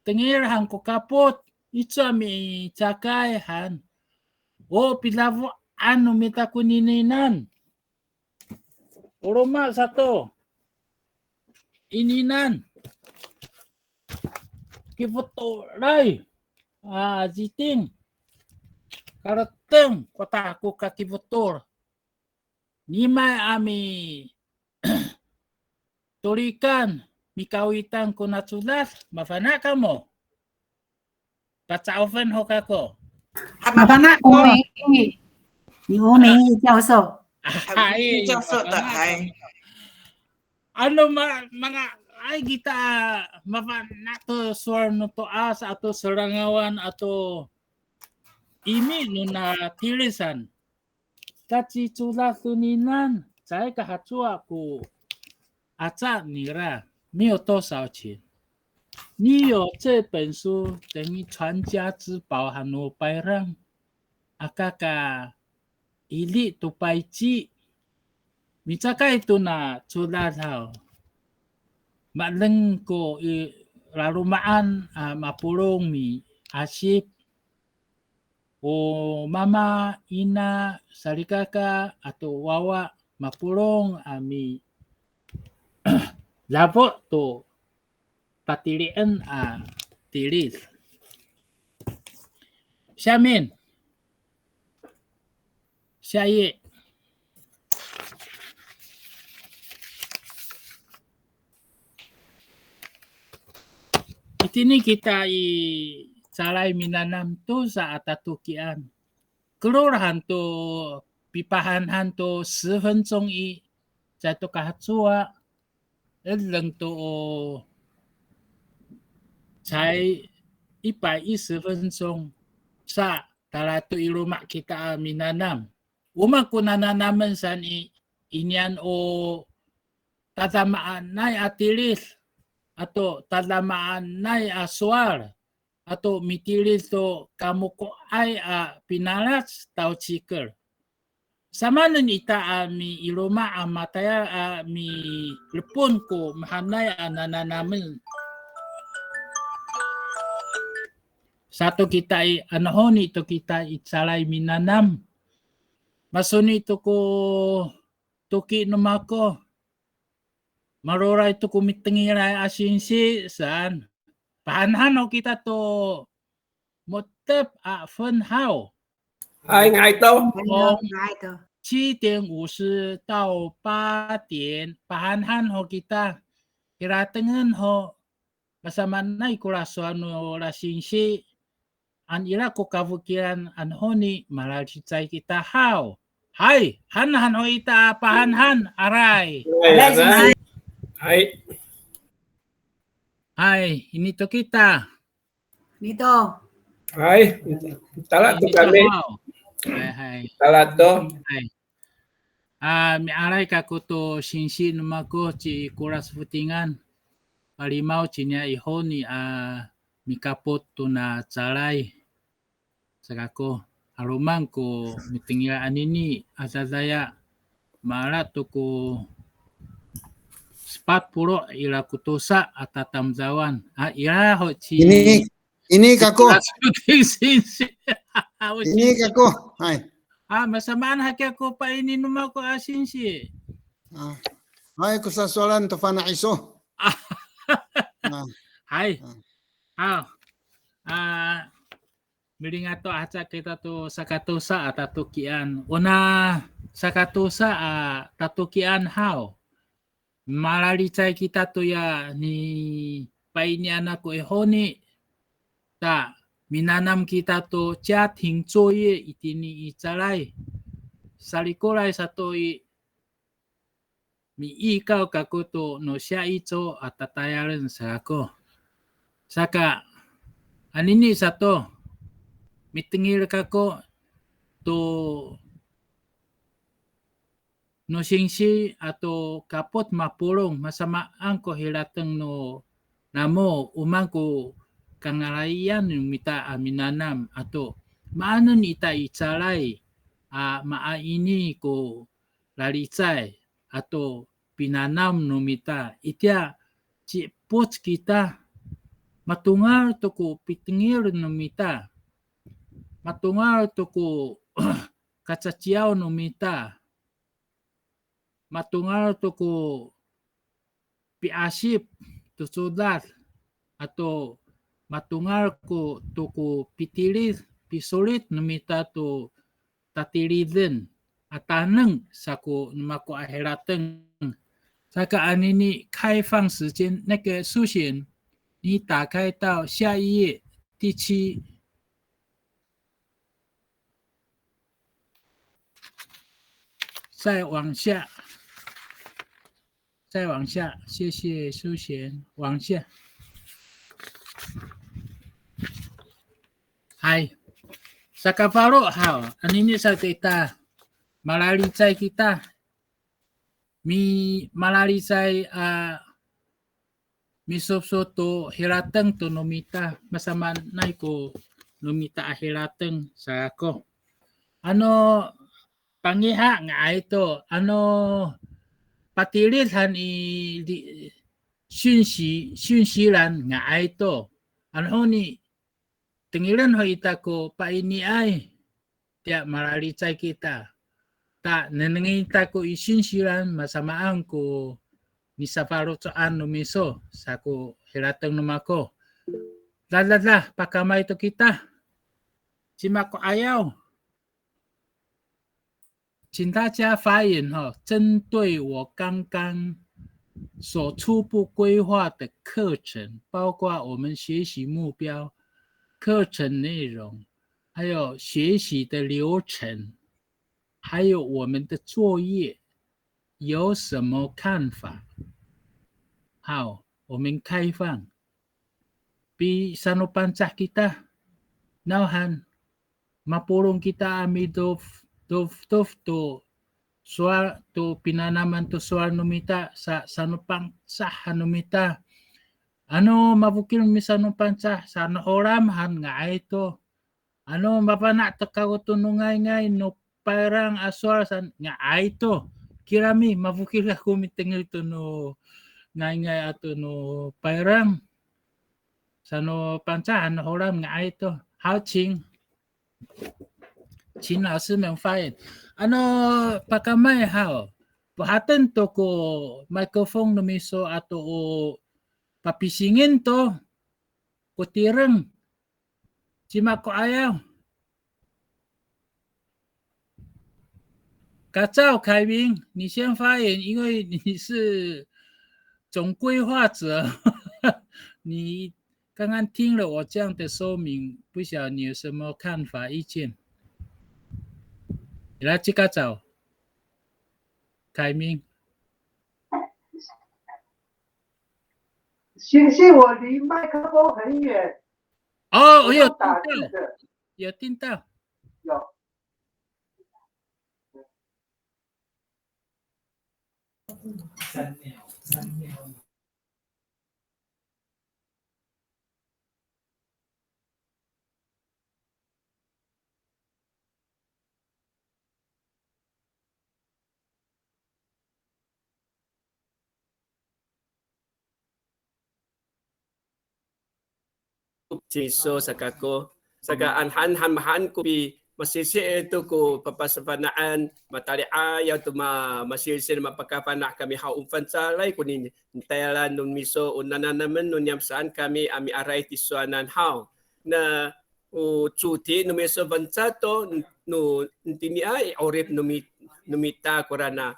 Tengil han ko kapot, icowa micakay han. O pidafoan no mita koninian. O roma sato. Inian. Kifotolay a citing. Kareteng, kota ko kakifotol. Nimay a mitolikan, mikawitan kona codad, mafana' kamo? Paca'ofen ho kako. Mafana' ko. 吴明义，你吴明义教授。Hay, 教授的, mafana' hay. Kamo. Ano ma, manga'ay kita mafana' to sowal no to'as ato serangawan ato imi nona tilisan. Kacicodad toninian, caay ka hacowa ko aca nira, 没有多少钱。你有这本书，等于传家之宝 han no payrang. Aka ka ili to payci. Micakay tona codad haw. Ma'edeng ko i laloma'an a mapolong miasip. O mama, ina, salikaka ato wawa mapolong a milafo to patilien a tilid. Siamin. Siya i. Itini kita i calay minanam tosa a tatokian. Kelol han to pipahanhan to 十分钟 i, caay to kahacowa, edeng to o caay 一百一十分钟 sa, tala to i loma' kita a minanam. O maan ko nananamen saan i, inian o tadamaanay a tilid ato tadamaanay a sowal ato mitilid to kamoko'ay a pinalac tawcikel. Samaanen ita a miiloma' a matayal a milepon ko mahaenay a nananamen. Sato kita i, anohoni to kita i calay minanam. Masoni to ko toki no mako. Maroray to ko mitengilay a singsi saan. Pahanhan ho kita to mo^tep a fen haw. Hay, nga'ay to. 从七点五十到八点, pahanhan ho kita. Kiratengen ho, masamaanay ko lasowal no lasingsi. Ano ira ko kafokilan anohoni malalicay kita haw. Hay, hanhan ho ita a pahanhan, aray. Hay, aray. Hay. Hay, ini to kita. Ini to. Hay, tala to kami. Hay, hay. Tala to. Hay. A, mi'aray kako to singsi no mako ci Kolas Fotingan. Palimaw ciniya i honi a mikapot tona calay. sa kako. 'Aloman ko mitengil anini a dadaya, maala to ko sepat polo' ira ko tosa a tatamdawan. A, ira ho ci Ini, ini kako. Ini kako. Hay. A, masamaan hakiya ko paini no mako a singsi. A. Hay, ko sasowalan to fana' iso. A. A. Hay. A. Haw. A, milingato aca kita to sakatosa a tatokian. Ona sakatosa a tatokian haw. Malalicay kita toya nipainian ako i honi. Ta, minanam kita to 家庭作业 itini i calay. Sarikoray sato i, miikaw kako to no 下一周 a tatayalen sa kako. Saka, anini sato, mitengil kako to no singsi ato kapot mapolong, masamaan ko hirateng no namo, o maan ko kangalayan no mita a minanam ato maanen ita i calay a maaini ko lalicay ato pinanam no mita. Itiya ci'epoc kita, matongal to ko pitengil no mita, matongal to ko kacaciyaw no mita, matongal to ko piasip to codad, ato matongal ko to ko pitilid, pisolit no mita to tatiliden a taneng sa ko no mako a hirateng. Saka anini 开放时间，那个苏贤，你打开到下一页，第七。 再往下，再往下，谢谢苏贤，往下。Hay, sakafalo haw, anini sa kita, malalicay kita, mi malalicay a misofso to hirateng to no mita, masamaanay ko no mita a hirateng sa kako. Ano pangiha nga'ay to, ano patilid han i di, 讯息, 讯息栏 nga'ay to. Ano honi, tengilen ho ita ko painiay, tiya malalicay kita. Ta nengneng ita ko i 讯息栏 masamaan ko nisafaloco'an no miso sa ko hirateng no mako. Dadada, pakamay to kita. Cima ko 'ayaw. 请大家发言哈，针对我刚刚所初步规划的课程，包括我们学习目标、课程内容，还有学习的流程，还有我们的作业，有什么看法？好，我们开放。PisanoPangcah kita, nawhan, mapolong kita a midofdof to sowal to pinanaman to sowal no mita sa, sanoPangcah han no mita. Ano mafokil misanoPangcah, sanoHolam han nga'ay to. Ano mafana' to kako to no ngayngay no Payrang a sowal sa nga'ay to. Kirami, mafokil kako mitengil to no ngayngay ato no Payrang. SanoPangcah, ano Holam nga'ay to. Haw, 请. 请老师们发言. Ano pakamay haw, fohaten to ko microphone no miso ato o papisingen to ko tireng. Cima ko 'ayaw? Kacaw, 凯明，你先发言，因为你是总规划者。你刚刚听了我这样的说明，不晓得你有什么看法、意见？来，去 Kacaw， 凯明。先生，我离麦克风很远。哦，我有听到，有听到。有。Ci miso sa kako. Saka, han, han, han ko pi, masilsil to ko papasafana'an, matali'ayaw to ma, masilsil mapakafana' kami haw, o fangcalay ko ni, nitayalan no miso, o nananamen no niyam saan kami a miaray tisowanan haw. Na, o coti no miso fangcal to, no, tiniay, 'orip no mi, no mita korana,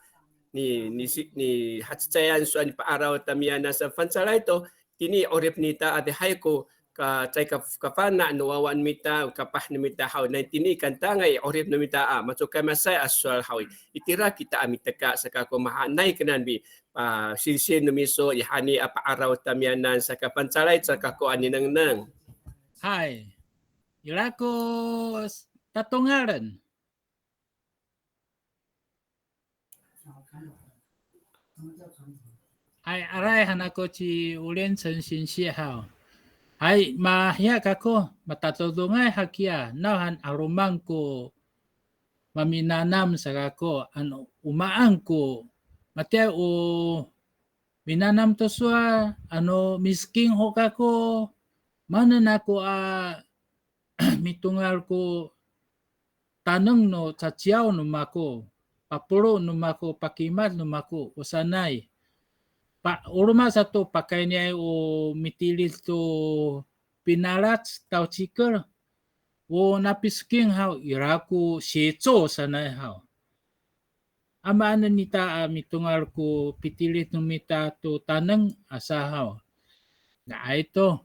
ni, ni, si, ni hacecayan sowal nipa'araw tamiyanan sa fangcalay to, tini 'orip nita adihay ko ka, caay ka, kafana' no wawa no mita, kapah no mita haw, na tini kantangay 'orip no mita a, macokamasay a sowal haw i. Itira kita a miteka sa kako mahaenay kinian pi, a, silsil no miso i hani a pa'araw tamiyanan saka fangcalay sa kako a ninengneng. Hay. Ira ko s-, tatongalen. Hay, aray han ako ci Olin Cen singsi haw. Hay, mahiya kako, matatodongay hakiya, nawhan 'aloman ko maminanam sa kako, ano o maan ko, matiya o minanam to sowal, ano misking ho kako, maanen ako a mitongal ko taneng no caciyaw no mako, papolo no mako, pakimad no mako, o sanay. Pa, o roma sato pakayniay o mitilid to pinalac, tawcikel, o napisking haw, ira ko sico sanay haw. A maanen ita a mitongal ko pitilid no mita to taneng asa haw. Nga'ay to.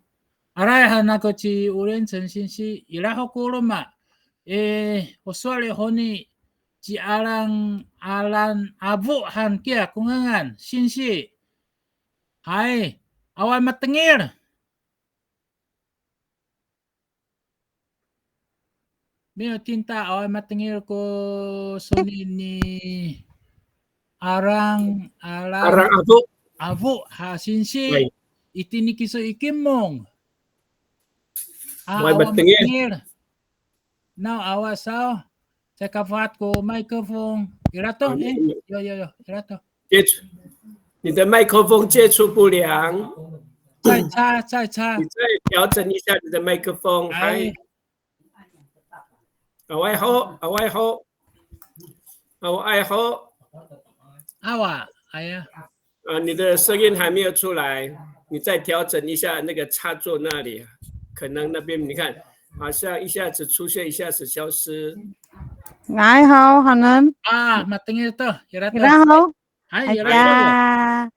Aray han ako ci Olin Cen singsi, ira ho ko roma. E, o sowal i honi ci Alang, Alang Afo han kiya ko ngangan, singsi. Hay, awa matengil. Miyo tinta, awa matengil ko soni ni Arang, Arang, Arang Afo. Afo, ha, singsi. Hay. Itini kiso i Kimong. Ha, awa matengil. Naw awa saw, caay ka fohat ko microphone. Ira to, e, yo, yo, yo, ira to. 接触，你的麦克风接触不良。再插，再插。你再调整一下你的麦克风。哎。Hay. Awaay ho, awaay ho. Awaay ho. Awa, aya. 啊，你的声音还没有出来，你再调整一下那个插座那里，可能那边你看，好像一下子出现，一下子消失。Nga'ay haw, hanen. A, matengil to, ira to. Ira haw. Hay, ira to.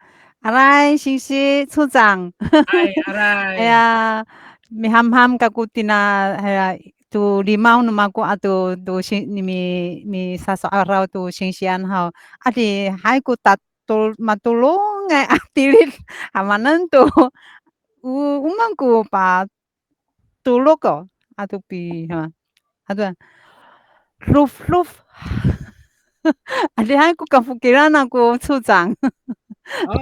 Aray, singsi, 处长. Hay, aray. Aya, mihamham kako tina, aya, to limaw no mako ato to sing, mi, misaso'araw to singsian haw. Adihay ko tat tol-, matolongay a tilid. Hamanen to, o, o maan ko patolok, o, ato pi, ha. Ato, lof, lof. Adihay ko kafokilan ako, 处长. O.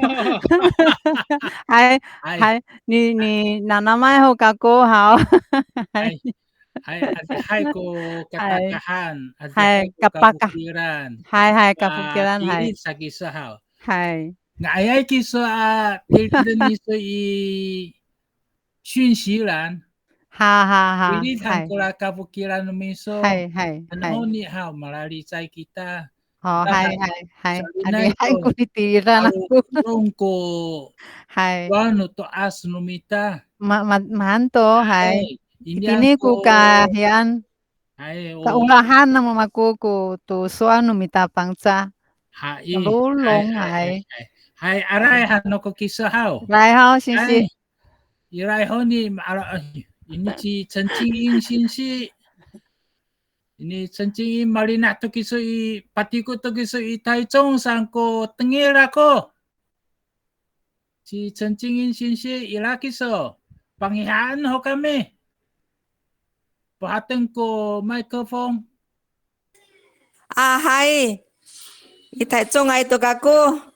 Hay, hay. Hay, ni, ni nanamay ho kako haw. Hay. Hay. Hay, adihay ko katakahan, adihay ko kapaka-, kafokilan. Hay, hay, kafokilan, hay. Tilid sa kiso haw. Hay. Nga'ayay kiso a tiliden iso i 讯息栏. Ha, ha, ha. Tilid han kora kafokilan no miso. Hay, hay, hay. Ano honi haw, malalicay kita. O, hay, hay, hay. Adihay ko nitilidan ako. Hay. Sowal no to'as no mita. Ma, ma, maan to, hay. Hay. Itini ko kahiyan. Hay, o. Kaolahan namo mako ko to sowal no mita Pangcah. Hay, lolong, hay, hay. Hay, aray han ako kiso haw. Aray haw, singsi. Hay. Ira honi, ala, ini ci 陈清英 singsi. Ini 陈清英 malinah to kiso i, patiko to kiso i 台中 saan ko tengil ako. Ci 陈清英 singsi, ira kiso. Pangihaan ho kami. Pohaten ko microphone. A, hay. I 台中 ay to kako.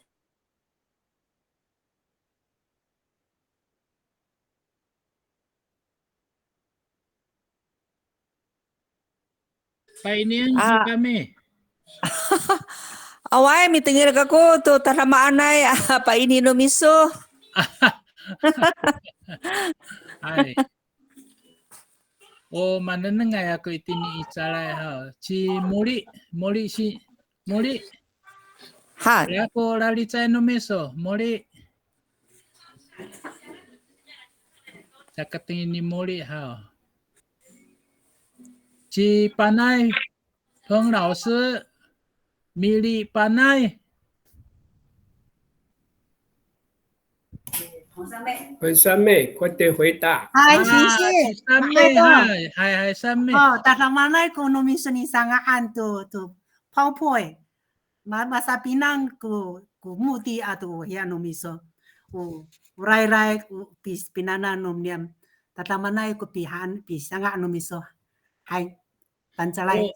Painien kami. Awaay, mitengil kako to tadamaanay a paini no miso. Hay. O manengnengay ako itini i calay haw. Ci Moli, Moli si, Moli. Hay. Ira ko lalicay no miso, Moli. Caka tengil ni Moli haw. Ci Panay, 彭老师, Mili Panay. 彭三妹，快点回答。Hay, singsi. Ci Samay, hay, hay, hay, Samay. O, tadamaanay ko no miso nisanga'an to, to PowerPoint. Ma, masapinang ko, ko modi ato hiya no miso. O, o rayray, o pi, pinanam no niyam. Tadamaanay ko pihan, pisanga' no miso. Hay. Fangcalay. O,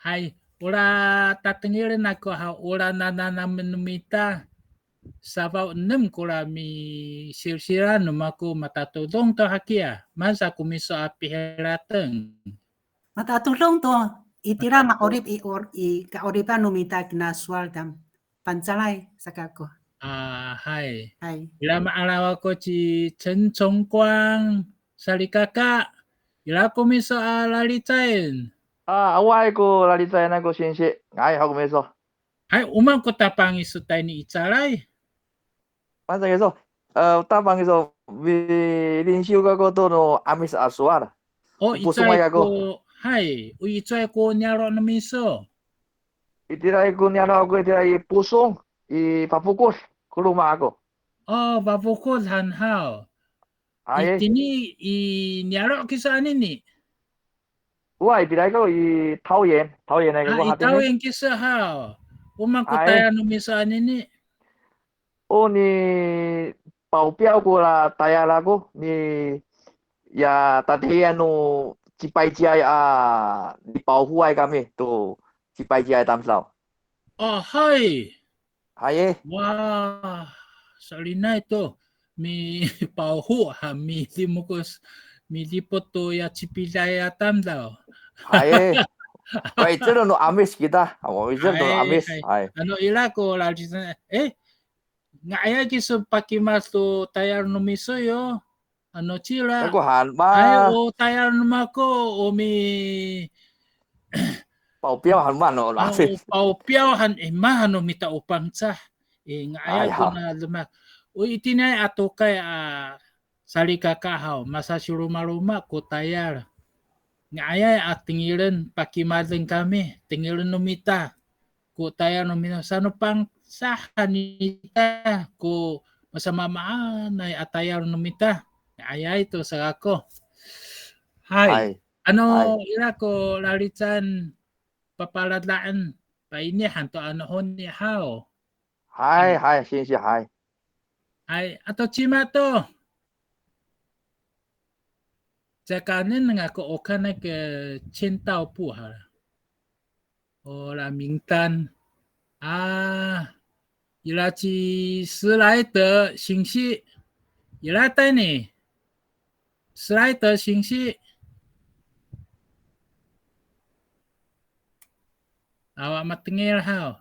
hay, ora tatengilen ako haw, ora nananamen no mita, safaw enem kora misilsilan no mako matatodong to hakiya, masa ko miso a piharateng. Matatodong to, itira ma'orip i, or, i ka'oripan no mita kina sowal tam. Fangcalay sa kako. A, hay. Hay. Ira ma'araw ako ci Chen Chong Kuang, salikaka. Ira ko miso a lalicayen. A, awaay ko lalicayen ako singsi. Nga'ay ho ko miso. Hay, o maan ko tapang iso tayni i calay. Fangcal iso, e, tapang iso, milinsiw kako to no 'Amis a sowal. O, Posongay icowaay ako. Hay, o icowaay ko niyaro' no miso. Itiraay ko niyaro' ako itiraay i Posong, i Fafokod ko loma' ako. O, Fafokod han haw. Hay. Itini i niyaro' kiso anini. Wa, itiraay ko i Taoyuan, Taoyuan ay ko. A, i hatini. Taoyuan kiso haw. O maan ko tayal no miso anini. O ni 保镖 ko la tayal ako, ni ya tatihiyan no cipayciay a, ni 保护ay kami to cipayciay tamdaw. A, hay. Hay. Wa, so'elinay to, mi 保护 ha, midimokos, midipot to ya cipayciay a tamdaw. Hay. Wa, icel no 'Amis kita. Wa, icel no 'Amis. Hay. Ano ira ko lalicayen, e, nga'ayay kiso pakimad to tayal no miso yo. Ano cila. Ako han ma. Ay, o tayal no mako, o mi. 保镖 han ma no, a, o 保镖 han, e, ma ano mita o Pangcah. E, nga'ayay ko na demak. O itiniay a tokay a salikaka haw, masasiromaroma ko tayal. Nga'ayay a tengilen, pakimaden kami, tengilen no mita ko tayal no mita, sano Pangcah han ita ko masamaamaanay a tayal no mita. Nga'ayay to sa kako. Hay. Hay. Ano ira ko lalicayen papalada'en, paini han to ano honi haw. Hay, hay, singsi, hay. Hay, ato cima to. Caka nengneng ako o kanay ko 签到簿 ha. O la 名单. A, ira ci Selaida singsi. Ira tayni. Selaida singsi. Awa matengil haw.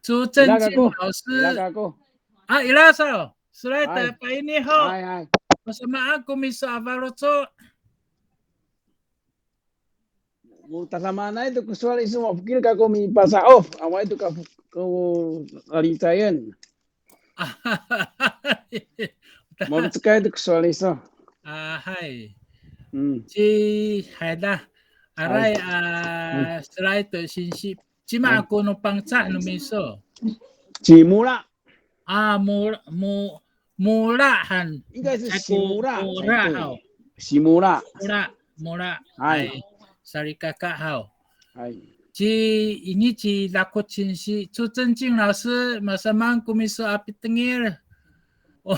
朱正进老师. Ira kako. A, ira saw. Selaida, paini ho. Hay, hay. Masamaan ko miso a faloco'. O tadamaanay to ko sowal iso, mafokil kako mipasa'of. Awaay to ka, ko lalicayen. Mafokil kako to ko sowal iso. A, hay. Ci, hay da. Aray, a, Selaida singsi. Cima ko no Pangcah no miso? Ci Mola. A, Mola, Mo, Mola han. 应该是 Simula. Mola haw. Simula. Mola, Mola. Hay. Hay. Salikaka haw. Hay. Ci, ini ci Lakot singsi, 朱正进老师, masamaan ko miso a pitengil. O,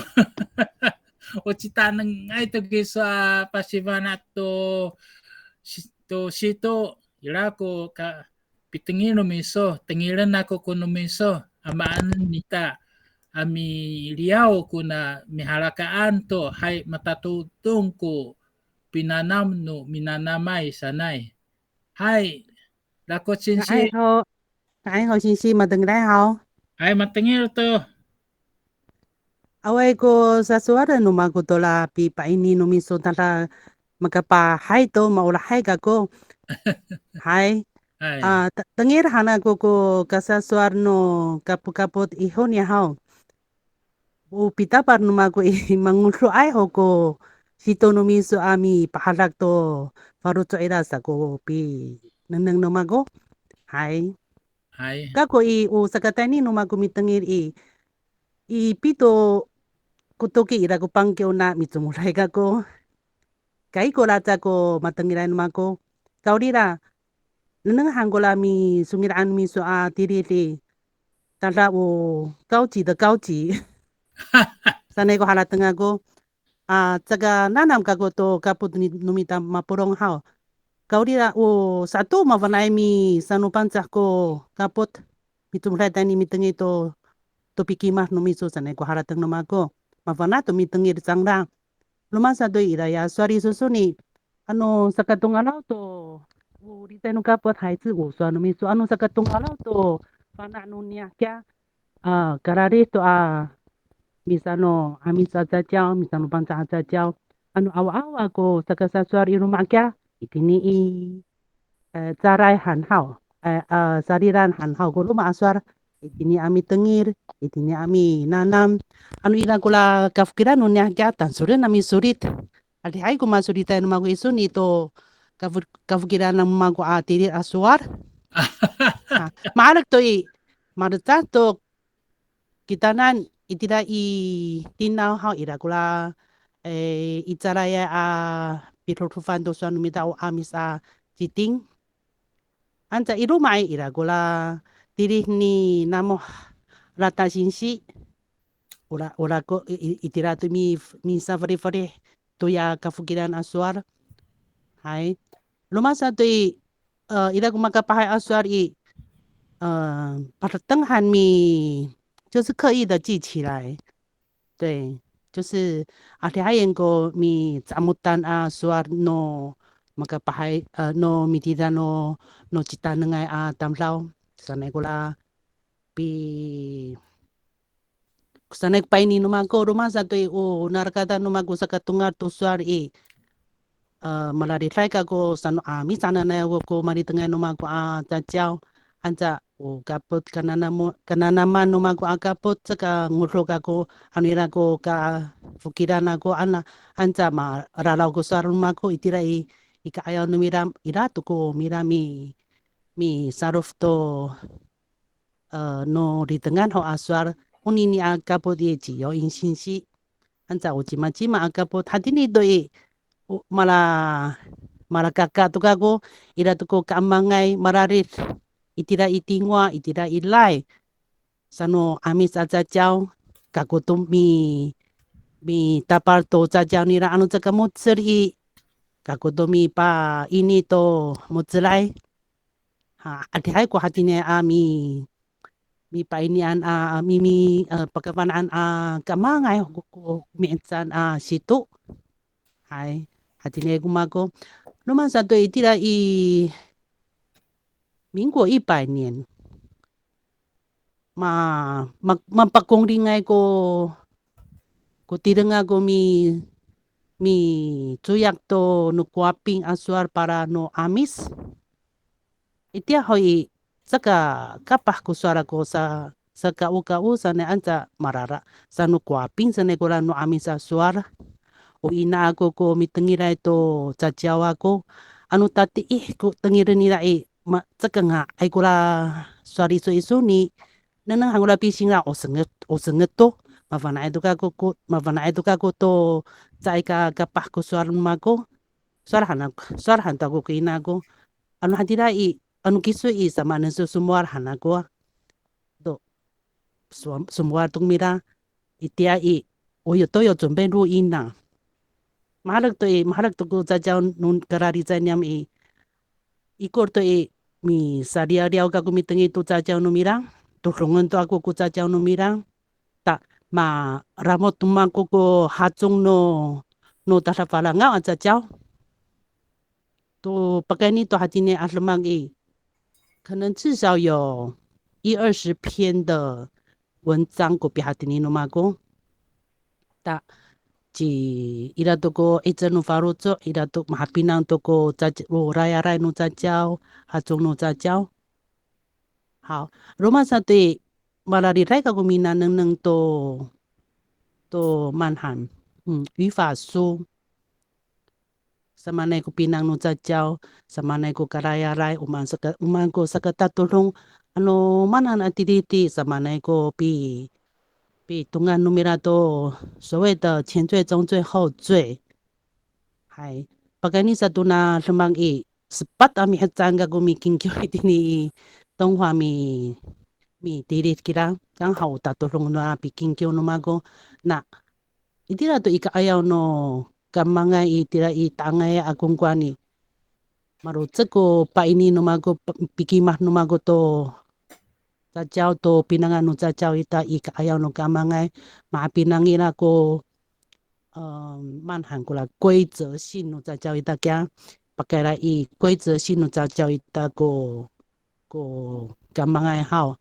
o citanengay to kiso a pasifana' to, si, to sito, ira ko ka, pitengil no miso, tengilen ako ko no miso, a maanen ita a miliyaw kona mihalakaan to, hay matatodong ko pinanam no minanamay sanay. Hay, Lakot singsi. Nga'ay ho, nga'ay ho singsi, matengilay haw. Hay, matengil to. Awaay ko sasowalen no mako to la pipaini no miso tada makapahay to maolahay kako. Hay. Hay. A, ta- tengil han ako ko kasasowal no kapokapot i honi haw. O pitapal no mako i mangodoay ho ko sito no miso a mipahadak to faloco' ira sa ko pinengneng no mako. Hay. Hay. Kako i o sakatayni no mako mitengil i, i pito ko toki ira ko pangkiw na micomoday kako. Kaikor aca ko matengilay no mako. Kawrira, nengneng han ko la misongila'an miso a tilid i, tada o 高级的高级 sanay ko harateng ako. A, caka nanam kako to kapot ni, no mita mapolong haw. Kawrira o sato mafana'ay misanoPangcah ko kapot. Micomoday tayni mitengil to, to pikimad no miso sanay ko harateng no mako. Mafana' to mitengil cangra. Roma sato i, ira ya sowal iso soni, ano sakatongalaw to, o licay no kapot hayci o sowal no miso, ano sakatongalaw to fana' no niyah kiya, a, kararid to a misano'Amis a caciyaw, misanoPangcah a caciyaw. Ano awaawa ko sakasasowal i loma' kiya, itini i, e, calay han haw, e, e, sariran han haw ko roma a sowal, itini a mitengil, itini a minanam. Ano ira ko la kafokilan no niyah kiya, tansolen a misolit. Adihay ko masolitay no mako iso ni to kafo-, kafokilan no mako a tilid a sowal. Ha, maherek to i, malecad to kitanan itira i tinaw haw ira ko la, e, i calayay a pidodofan to sowal no mita o 'Amis a citing. Anca i loma' i, ira ko la tilid ni Namoh Rata singsi. Ora, ora ko i, i, itira to mi, misafelifelih toya kafokilan a sowal. Hay. Roma sato i, e, ira ko makapahay a sowal i, e, pateteng han mi, 就是刻意的记起来。对，就是 adihayen ko micamotan a sowal no makapahay, e, no mitira no, no citanengay a tamdaw. Sanay ko la pi, ko sanay ko paini no mako, roma sato i, o narakadan no mako sakatongal to sowal i, e, malaliday kako sano'Amis hananay ako ko malitengay no mako a caciyaw. Anca o kapot kananamo-, kananaman no mako a kapot, saka ngodo kako, ano ira ko kafokilan ako, ana, anca mararaw ko sowal no mako, itira i, i ka'ayaw no mira, ira to ko mira mi, misarof to e, no litengan ho a sowal, onini a kapot i ci Yoin singsi. Anca o cimacima a kapot hatini to i, o, mala, malakaka to kako, ira to ko kaemangay, mararid, itira i tingwa, itira i lay. Sano'Amis a caciyaw, kako to mi, mitapal to caciyaw nira ano caka mo^cel i, kako to mipaini to mo^celay. Ha, adihay ko hatiniay a mi, mipainian a, mi, mi, e, pakafana'an a kaemangay ko, ko, ko mi'ecan a sito. Hay, hatiniay ko mako. Roma sato itira i 民国一百年. Ma, ma, mapakonglingay ko, ko tireng ako mi, micoyak to no Kowaping a sowal pala no 'Amis. Itiya ho i, saka kapah ko sowal ako sa, saka'oka'o sanay anca marara, sano Kowaping sanay kora no 'Amis a sowal. O ina ako ko mitengilay to caciyaw ako. Ano tatiih ko tengilen nira i, ma, caka nga'ay kora sowal iso iso ni, nengneng han kora pising ra o senget, o senget to. Mafana'ay to kako ko, mafana'ay to kako to caay ka kapah ko sowal no mako. Sowal han ako, sowal han to ako ko ina ako. Ano hatira i, ano kiso i, samaanen so somowal han ako. To, so-, somowal to ko mira, itiya i, o yo to yo 准备录音 na. Maherek to i, maherek to ko caciyaw no kalalicay niyam i. Ikor to i, misaliyaliyaw kako mitengil to caciyaw no mira, todongen to ako ko caciyaw no mira. Ta, maramod to mako ko hacong no, no tadafalangaw a caciyaw. To pakayni to hatini a demak i, 可能至少有一二十篇的文章 ko pihatini no mako. Ta, ci, ira to ko 'icel no faloco', ira to mahapinang to ko cac-, o rayaray no cacaw, hacong no cacaw. Haw, roma sato i, malaliray kako minanengneng to, to maan han, hmm, 语法书. Samaanay ko pinang no cacaw, samaanay ko karayaray, o maan saka, o maan ko sakatatodong, ano maan han a tilid i, samaanay ko pi, pitongal no mira to 所谓的前缀、中缀、后缀. Hay, pakayni sato na demak i, sepat a mihecaan kako mikingkiw itini i 东华 mi, mitilid kira, 刚好 o tatodong no a pikingkiw no mako. Na, itira to i ka'ayaw no kamangay itira i ta'angay a kongkoan i, malocek ko paini no mako, pa-, pikimad no mako to cacaw to pinangan no cacaw ita i ka'ayaw no kamangay, mahapinang ira ko, em, maan han kora 规则性 no cacaw ita kiya, pakayra i 规则性 no cacaw ita ko, ko kamangay haw.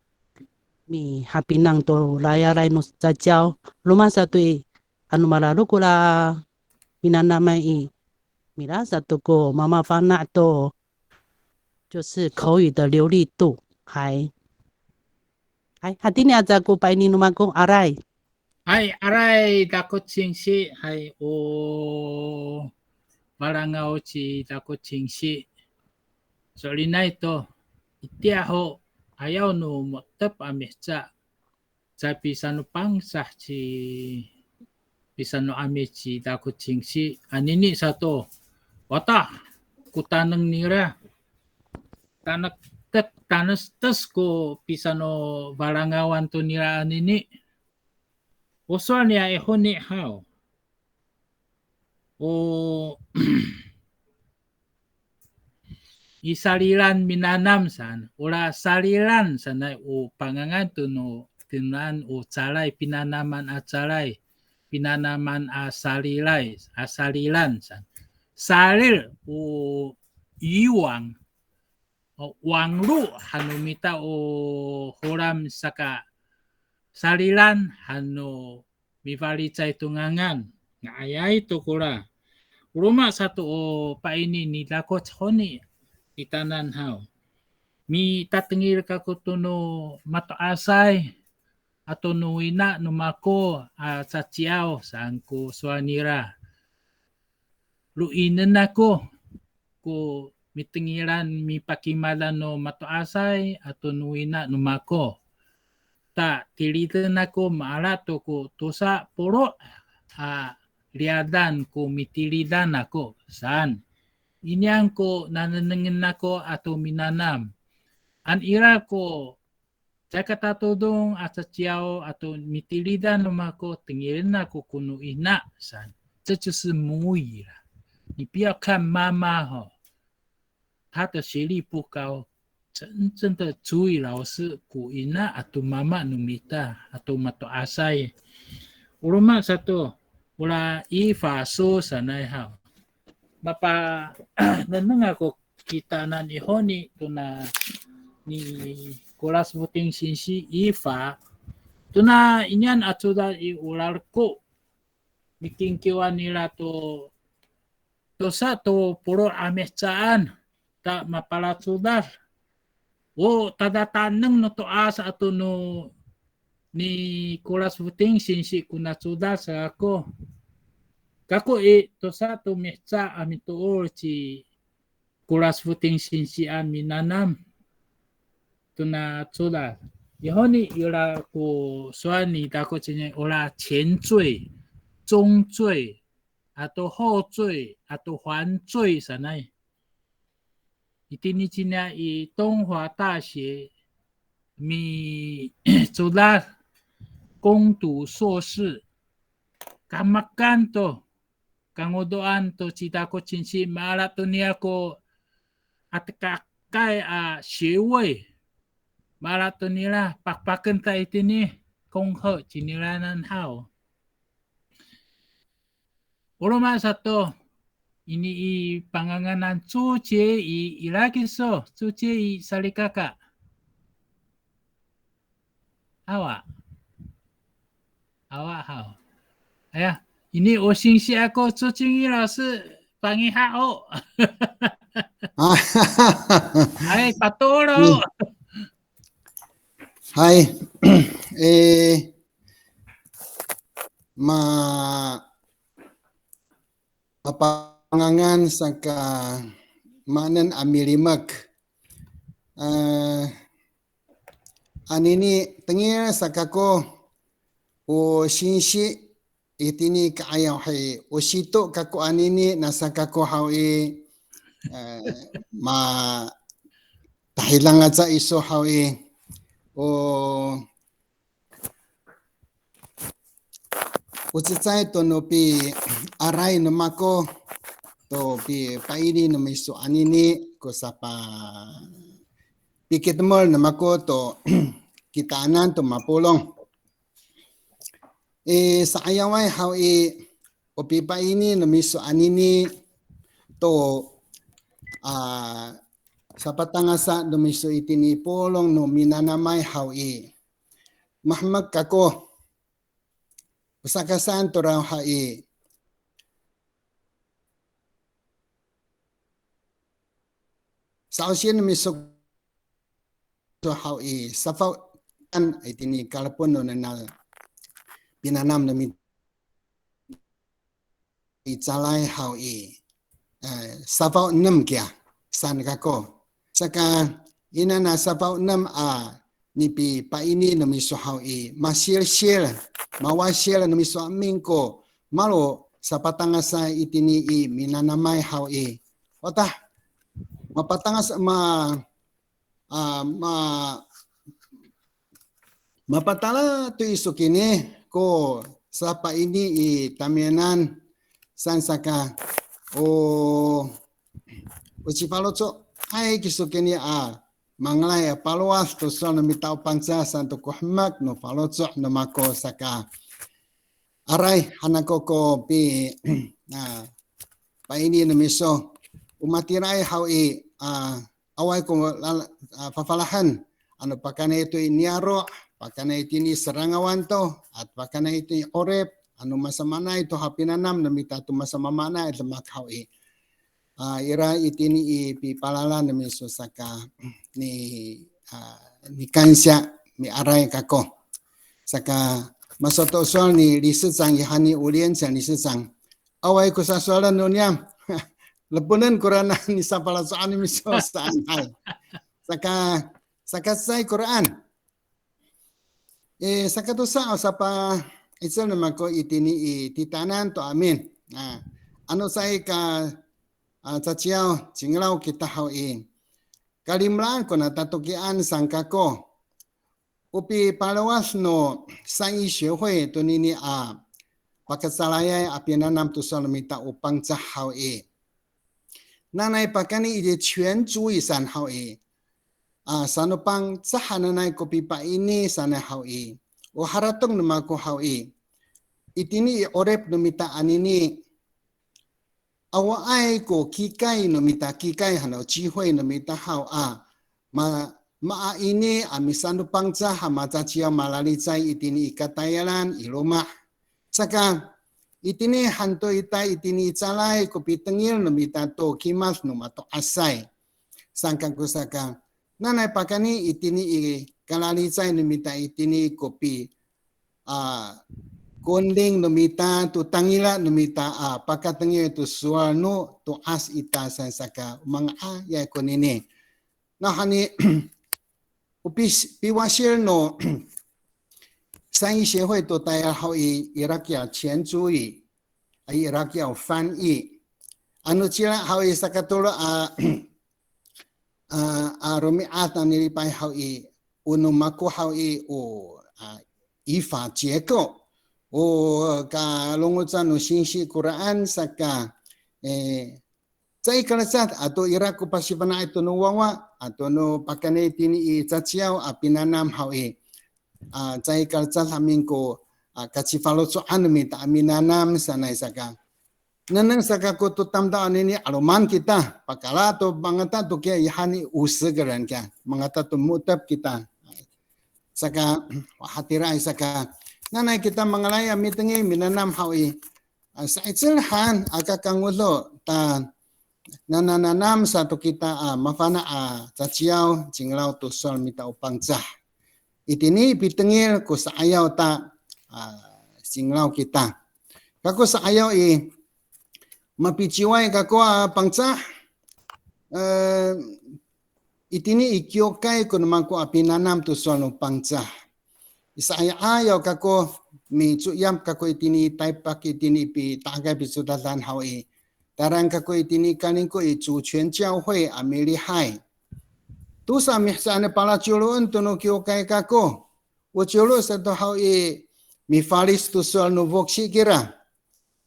Mihapinang to rayaray no cacaw. Roma sato i, ano malalok kora minanamay i, mira sato ko mamafana' to, 就是口语的流利度. Hay. Hay, hatini aca ko paini no mako, aray. Hay, aray, Dakoc singsi, hay, o Falangaw ci Dakoc singsi. So'elinay to, itiya ho, ayaw no mo^tep a miheca, caay pisanoPangcah ci, pisano'Amis ci Dakoc singsi, anini sato, wata ko taneng nira, tanektek, tanestes ko pisanoFalangawan to nira anini. O sowal niya i honi haw. O i Salilan minanam saan, ora Salilan sanay o pangangan to no tinonaan o calay, pinanaman a calay, pinanaman a salilay, a Salilan saan. Salil o 渔网, o 网路 han no mita o Holam, saka Salilan han no mifalicay to ngangan. Nga'ayay to kora. O roma sato o paini ni Dakoc honi kitanan haw. Mitatengil kako to no mato'asay ato no wina no mako a caciyaw saan ko sowal nira. Loinen ako ko mitengilan mipakimadan no mato'asay ato no wina no mako. Ta tiliden ako maala to ko tosa polo' a riyadan ko mitilidan ako saan. Iniyan ko nanengnengen ako ato minanam. An ira ko caay ka tatodong a caciyaw ato mitilidan no mako, tengilen ako ko no ina saan. 这就是母语啦。你不要看妈妈吼，她的学历不高，真正的族语老师 ko ina ato mama no mita ato mato'asay. O roma sato, ora 语法书 sanay haw. Mapanengneng ako kitanan i honi tona ni Kolas Foting singsi 语法. Tona iniyan a codad i, o laleko mikingkiwan nira to tosa to polo' a mihecaan, ta mapalacodad. O tadataneng no to'as ato no ni Kolas Foting singsi kona codad sa ako. Kako i tosa to miheca a mitoor ci Kolas Foting singsi a minanam tona codad. I honi ira ko sowal ni Dakoc singsi, ora 前缀、中缀 ato 后缀 ato 环缀 sanay. Itini cingra i 东华大学 micodad, 攻读硕士. Kamakan to, kangodoan to ci Dakoc singsi, maala to niya ko atekakay a 学位. Maala to nira, pakpaken ta itini, 恭贺 cingranan haw. O roma sato, ini i panganganan 周杰怡, ira kiso, 周杰怡 salikaka. Awa. Awa haw. Aya, Ini o singsi ako, 朱清义老师, pangiha o. Hay, patolo. Hay. E, ma, mapangangan saka maanen a milimek. E, anini tengil sa kako o singsi itini ka'ayaw hay, o sito kako anini nasa kako haw i, e, ma, tahidang aca iso haw i, o, o cecay to no piaray no mako, to pipaini no miso anini ko sapa, pikitemol no mako to kitaanan to mapolong. I sa'ayaway haw i, o pipaini no miso anini to, a, sapatangasa no miso itini polong no minanamay haw i. Mahemek kako. O saka saan to raw haw i, sa'osien no miso to haw i, safaw, an, itini kalepon no nana pinanam no mi, i calay haw i, e, safaw enem kiya saan kako. Saka inana safaw enem a nipipaini no miso haw i, masilsil, mawasil no miso a emin ko malo sapatangasa itini i minanamay haw i. Watah, mapatangasa, ma, a, ma, mapatala to iso kini ko sapaini i tamiyanan saan saka, o, o cifaloco'ay kiso kini a mangalay a palowad to sowal no mita o Pangcah saan to ko hemek no faloco' no mako saka. Aray, han ako ko pi, a, paini no miso. O matiraay haw i, a, awaay ko lala, a, fafalahen. Ano pakanay to i niyaro', pakanay tini serangawan to, at pakanay tini 'orip, ano masamaanay to hapinanam no mita to masamaamaanay a demak haw i. A, ira itini i pipalala no miso saka ni, a, ni kansiya miaray kako. Saka masato sowal ni 理事长 i hani o 连长 理事长. Awaay ko sasowalen no niyam. Leponen ko raan a nisapalaco'an no miso saan hay. Saka, saka cecay ko raan. E, saka tosa o sapa'icel no mako itini i titaanan to amin. A, ano caay ka, a, caciyaw, cinglaw kita haw i, kalimelaan ko na tatokian saan kako. O pipalowad no 三一学会 tonini a pakacalayay a pinanam to sowal no mita o Pangcah haw i. Nanay pakayni i 全族语 saan haw i. A, sano Pangcah hananay ko pipaini sanay haw i. O harateng no mako haw i, itini i 'orip no mita anini, awaay ko kikay no mita, kikay hano 机会 no mita haw a, ma, maaini a misano Pangcah a macaciyaw malalicay itini i katayalan i loma'. Saka, itini han to ita itini i calay ko pitengil no mita to kimad no mato'asay. Saan kako saka, nanay pakayni itini i kalalicay no mita itini ko pi, a, konling no mita to tangila no mita a pakatengil to sowal no to'as ita saan saka, o manga'ayay konini. Nawhani, o pi, piwasil no 三一学会 to tayal haw i, ira kiya 全族语, a, ira kiya o 翻译. Ano cila haw i sakatolo a, a, a romi'ad a nilipay haw i, o no mako haw i, o, a, 语法结构. O kalongocan no singsi koraan saka, e, caay kalecad ato ira ko pasifana'ay to no wawa, ato no pakayni tini i caciyaw a pinanam haw i. A, caay kalecad amin ko, a, kacifaloco'an no mita a minanam sanay saka. Nengneng saka ko to tamdaw anini 'aloman kita, pakala to mangata to kiya i hani 五十个人 kiya, mangata to mo^tep kita. Saka, hatiraay saka, nanay kita mangalay a mitengil minanam haw i, a, sa'icel han aka kangodo ta nanananam sato kita a mafana' a caciyaw, cinglaw to sowal mita o Pangcah. Itini pitengil ko sa'ayaw ta, a, cinglaw kita. Kako sa'ayaw i, mapiciway kako a Pangcah, e, itini i kiwkay ko no mako a pinanam to sowal no Pangcah. I sa'ayaw kako, micoyap kako itini Taypak itini pita'akay picodadan haw i. Tayra kako itini Kalingko i 主权教会 a milihay. Tosa mihecaan palaciwloen to no kiwkay kako. O ciwlo sato haw i, mifalic to sowal no foksi kira.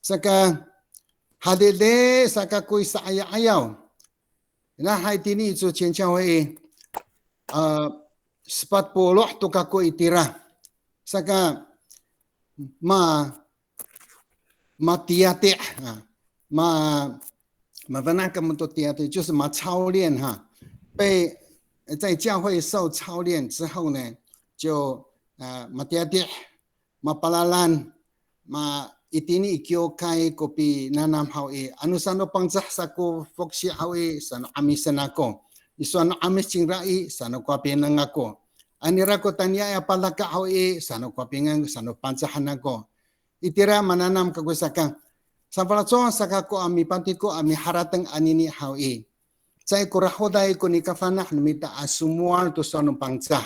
Saka, hadidi sa kako i sa'aya'ayaw. Ina hay tini i 主权教会 i, a, sepat polo' to kako itira. Saka, ma, matiyati', a, ma, mafana' kamo to tiyati', 就是 ma操练 ha. 被，在教会受操练之后呢，就，呃，matiyati', mapalalan, ma itini i kiwkay ko pinanam haw i, ano sano Pangcah sa ko foksi haw i, sano 'amisen ako. I sano 'amis cingra i, sano ko pinang ako. Anira ko taniya a palaka haw i, sano ko pinang, sano Pangcahan ako. Itira mananam kako saka, safaloco' sa kako a mipatiko a miharateng anini haw i. Caay ko rahoday ko nikafana' no mita a somowal to sowal no Pangcah.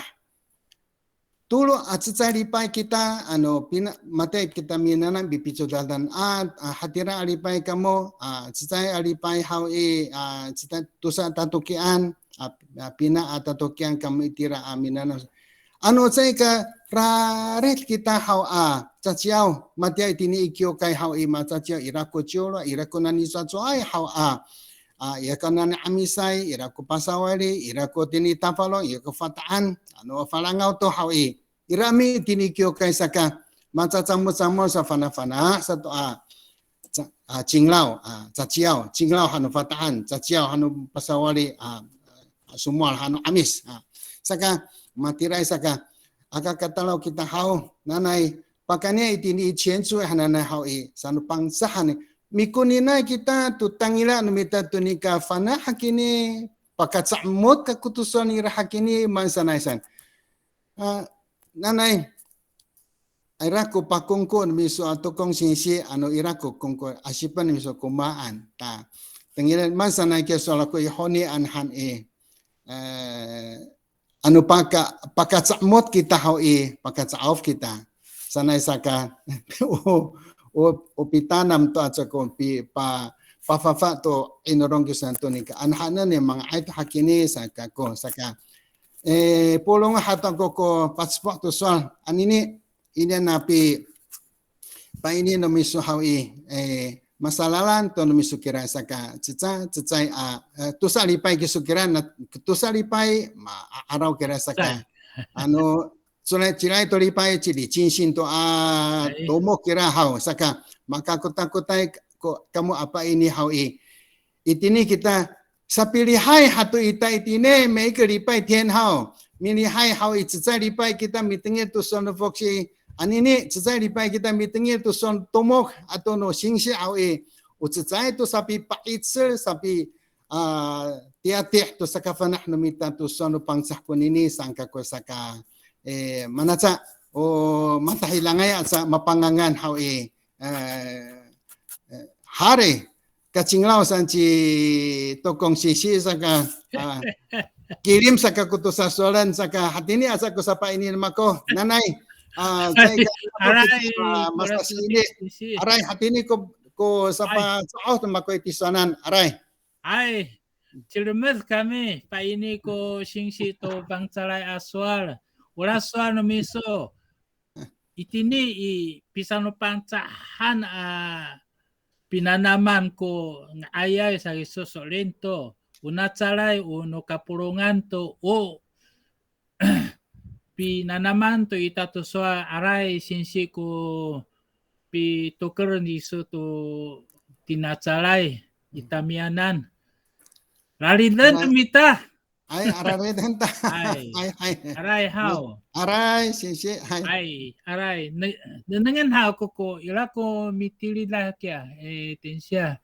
Tolo a cecay lipay kita, ano, pina, matay kita minanam pipicodadan a, a, hatira a lipay kamo, a, cecay a lipay haw i, a, cecay tosa tatokian, a, a, pina a tatokian kamo itira a minanam. Ano caay ka rarid kita haw a, caciyaw, matiya itini i kiwkay haw i, macaciyaw, ira ko ciwlo, ira ko nani cacoay haw a, a, ira ko nani 'amisay, ira ko pasawali, ira ko tini Tafalong, ira ko Fata'an, ano Falangaw to haw i. Ira mi tini kiwkay saka, macacamocamol sa fanafana' sato a, ca-, a, cinglaw, a, caciyaw, cinglaw hano Fata'an, caciyaw hano pasawali, a, somowal hano 'amis, a. Saka, matiraay saka, aka katalaw kita haw, nanay, pakayni itini i 全主 hananay haw i, sano Pangcah han i, mikoninay kita to tangila no mita to nikafana' hakini, pakacamot kako to sowal nira hakini, maan sanay san. A, nanay, ira ko pakongko no miso a Tokong singsi, ano ira ko kongko, asipen no miso ko maan. Ta, tengilen maan sanay kiya sowal ako i honi an han i. E, ano paka, pakacamot kita haw i, pakaca'of kita. Sanay saka, o, o, o pitanam to aca ko pi, pa, pafafa to 'inorong kiso to nika. Ano hanen i manga'ay to hakini saka ko, saka. E, polong hato ako ko paspo to sowal. Anini, ini napi, paini no miso haw i, e, masalalan to no miso kira saka, ceca, cecay a, e, tosa lipay kiso kira, na, tosa lipay, ma, a, 'araw kira saka. Ano, cila, cila to lipay, cili cinsin to a, tomok kira haw, saka, makakotakotay ko, kamo a paini haw i. Itini kita sapilihay hato ita itini, 每一个礼拜天 haw. Milihay haw i, cecay lipay kita mitengil to sowal no foksi. Anini, cecay lipay kita mitengil to sowal no tomok ato no singsi haw i. O cecay to sapipa'icel, sapi, a, tiyatih to sakafana' no mita to sowal no Pangcah konini saan kako saka. E, manaca, o, matahidangay aca mapangangan haw i. E, e, hari, kacinglaw san ci Tokong singsi saka, a, kilim saka ko tosa sowalen saka hatini aca ko sapaini no mako. Nanay, a, caay ka, aray, a, masa sini. Aray, hatini ko, ko sapaca'of no mako i tisowanan. Aray. Ay, cilemed kami, paini ko singsi to fangcalay a sowal. Ora sowal no miso, itini i pisanoPangcahan a pinanaman ko nga'ayay sa kiso so'elin to, o nacalay o no kapolongan to, o pinanaman to ita to sowal, aray singsi ko pitoker iso to tinacalay i tamiyanan. Laliden to mita. Hay, aray, aray, tanta. Hay. Hay, hay. Aray haw. Aray, singsi, hay. Hay, aray. Ne-, nengnengen haw ko ko, ira ko mitiliday kiya. E, 等一下。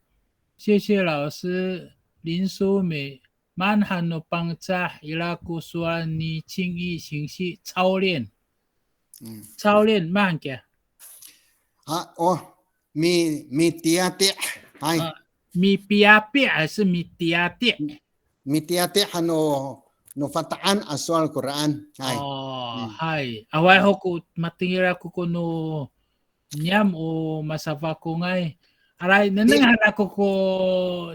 谢谢老师，林淑美，maan han no Pangcah, ira ko sowal ni Cing-i singsi, 操练。嗯。操练，maan kiya. Ha, o, mi, mitiyati'. Hay. A, mipiyapi' 还是 mitiyati'? Mitiyati' han no, no Fata'an a sowal koraan. Hay. O, hay. Awaay ho ko matengil ako ko no niyam o masafakongay. Aray, nengneng han ako ko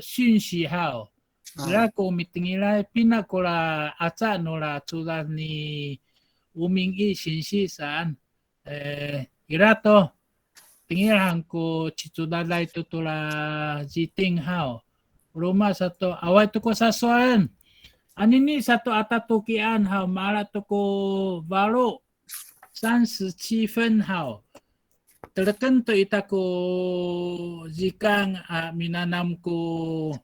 singsi haw. Ira ko mitengilay, pina ko la aca no la codad ni Oming-i singsi saan. E, ira to, tengil han ko cicodaday to to la Ziting haw. Roma sato, awaay to ko sasowalen. Anini sato a tatokian haw, maala to ko falo, 三十七分 haw. Teleken to ita ko zikang a minanam ko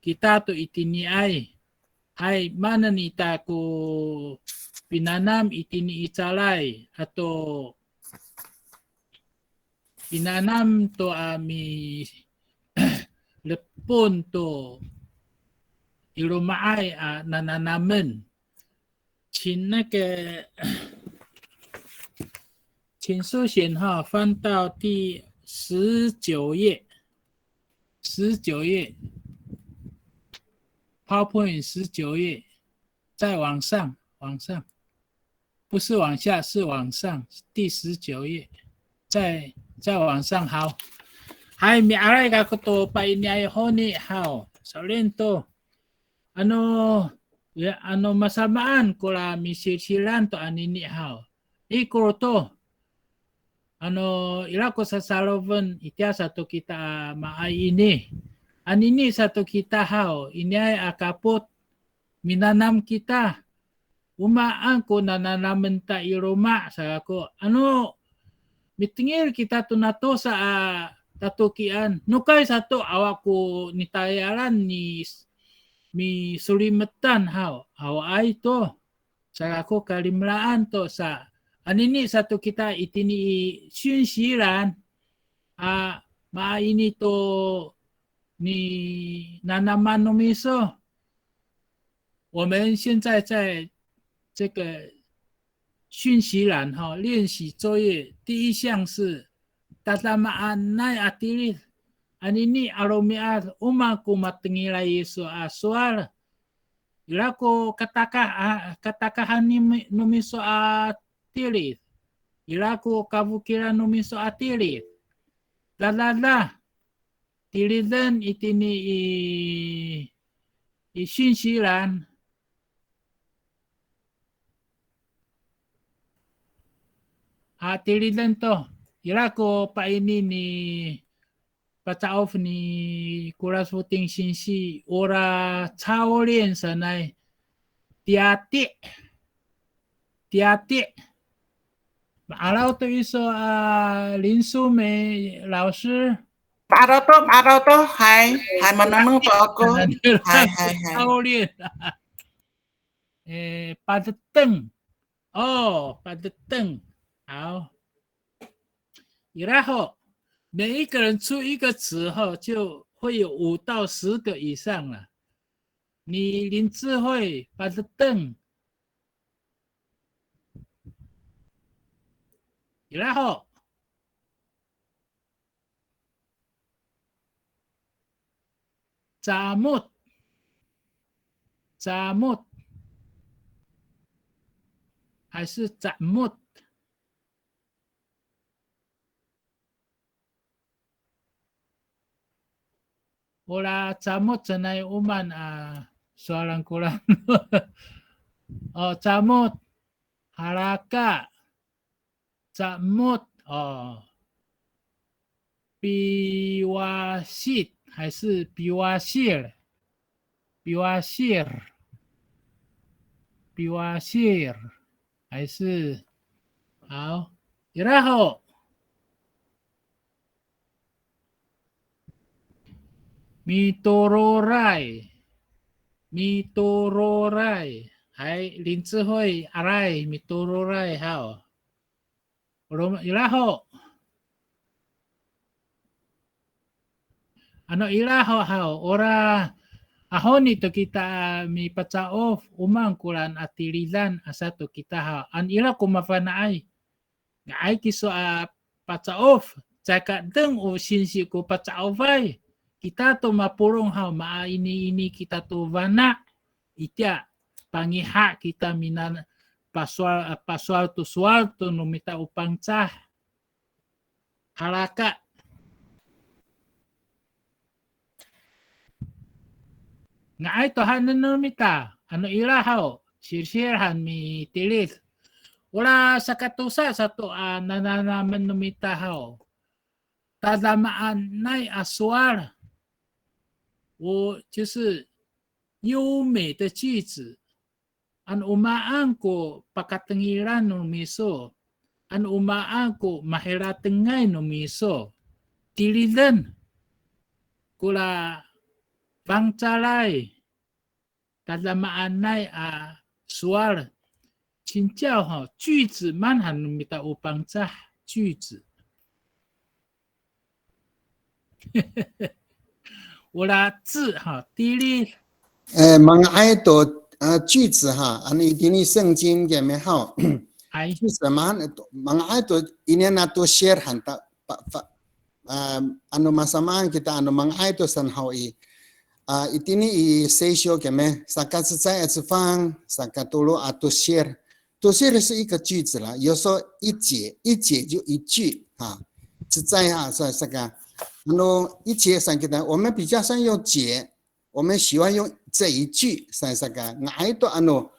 kita to itiniay. Hay, maanen ita ko pinanam itini i calay ato pinanam to a milepon to i loma'ay a nananamen. 请那个，请苏贤哈，翻到第十九页，十九页，PowerPoint 十九页，再往上，往上，不是往下，是往上，第十九页，再，再往上，好。Hay, mi'aray kako to painiay honi haw. Sa'olin to. Ano, ya, ano masamaan ko la misilsilan to anini haw. Ikor to. Ano, ira ko sasalofen itiya sato kita a maay ini. Anini sato kita haw, iniay a kapot, minanam kita. O maan ko nananamen ta i loma' sa kako. Ano, mitengil kita to na tosa a tatokian. Nokay sato awa ko nitayalan ni misolimetan haw. Awaay to. Sa kako kalimelaan to sa. Anini sato kita itini i 讯息栏 a maay ini to ninanaman no miso. 我们现在在这个讯息栏哈，练习作业第一项是 tadamaanay a tilid. Anini a romi'ad, o maan ko matengilay iso a sowal. Ira ko kataka, a, katakahan ni mi-, no miso a tilid. Ira ko kafokilan no miso a tilid. Dadada, tiliden itini i, i 讯息栏. A, tiliden to. Ira ko paini ni paca'of ni Kolas Foting singsi, ora 操练 sanay. Tiyati'. Tiyati'. Ma'araw to iso a 林淑美老师. Ma'araw to, ma'araw to. Hay, hay, manengneng to ako. Hay, hay, hay. 操练. E, padeteng. O, padeteng. 好。Ira ho, 每一个人出一个词后，就会有五到十个以上了。你林智慧，padeteng. Ira ho. Camot. Camot. 还是 camot? Ora camot sanay o maan a sowalan ko la. O, camot. Halaka. Camot, o. Piwasit 还是 piwasil? Piwasil. Piwasil 还是, 好, ira ho. Mitororay. Mitororay. Hay, 林智慧 aray, mitororay haw. Olo, ira ho. Ano ira ho haw, ora ahoni to kita a mipaca'of, o maan koraan a tilidan a sato kita haw. Ano ira ko mafana'ay. Nga'ay kiso a paca'of, caay ka deng o singsi ko paca'ofay. Kita to mapolong haw, maainiini kita to fana'. Itiya, pangiha kita mina pasowal, pasowal to sowal to no mita o Pangcah. Halaka. Nga'ay to haenen no mita, ano ira haw, silsil han mitilid. Ora sakatosa sato a nananamen no mita haw. Tadamaanay a sowal. 我就是优美的句子. Ano o maan ko pakatengilan no miso, ano o maan ko maharatengay no miso, tiliden kora fangcalay, tadamaanay a sowal. 请教哈，句子 maan han no mita o Pangcah, 句子. Ora 字 ha, tilid. E, manga'ay to, e, 句子 ha, ano itini 圣经 kiyami haw. Ay. 句子 maan, manga'ay to, inian a tosir han ta, pa, pa, e, ano masamaan kita, ano manga'ay to san haw i. A, itini i Seysyo kiyami, saka cecay a cefang, saka tolo a tosir. Tosir 是一个句子啦，有时候一节，一节就一句啊。Cecay ha, sa, saka, ano, 一节 san kita, 我们比较常用节，我们喜欢用这一句，sa, saka, nga'ay to ano,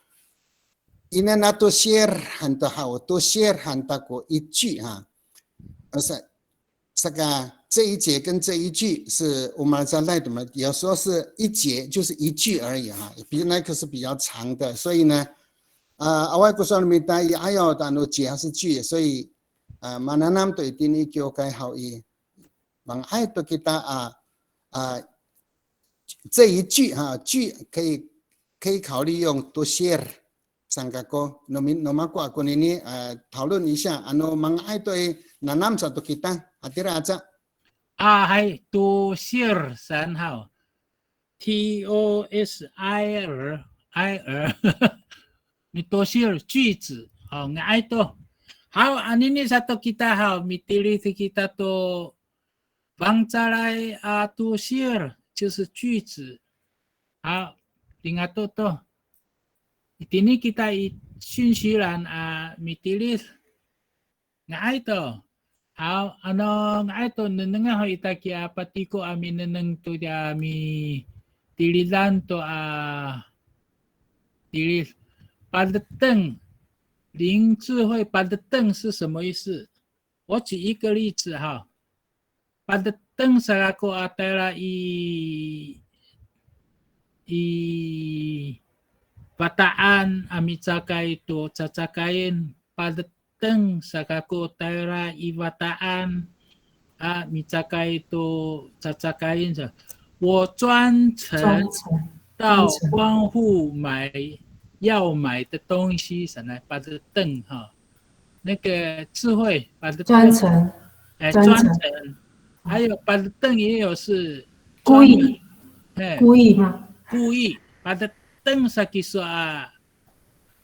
inian a tosir han to haw, tosir han ta ko 一句 ha. Asa, saka 这一节跟这一句是我们在赖的嘛，有时候是一节就是一句而已哈，比那个是比较长的，所以呢，啊，awaay ko sowal no mita i ayaw to ano 节还是句，所以，啊，mananam to itini kiwkay haw i, manga'ay to kita a, a, 这一句哈，句可以，可以考虑用 tosir. Saan kako, no mi-, no mako a konini, a, 讨论一下, ano manga'ay to i, nanam sato kita, hatira aca. A, hay, tosir saan haw. T O S I R, I R. Mitosir, 句子. O, nga'ay to. Haw, anini sato kita haw, mitilid kita to fangcalay a tosir, 就是句子. Haw, lingato to. Itini kita i 讯息栏 a mitilid. Nga'ay to. Haw, ano nga'ay to nengneng ho ita kiya patiko a minengneng to tiya mitilidan to a tilid. Padeteng. 林智慧 padeteng 是什么意思？我举一个例子哈。Padeteng sa kako a tayra i, i Fata'an a micakay to cacakayen, padeteng sa kako tayra i Fata'an a micakay to cacakayen sa. 我专程到光复买要买的东西 sanay, padeteng ha. 那个智慧 padeteng. 专程. 哎，专程. 专程. 还有 padeteng 也有是 故意. 专门. 哎, 故意吗? 故意. Padeteng sa kiso a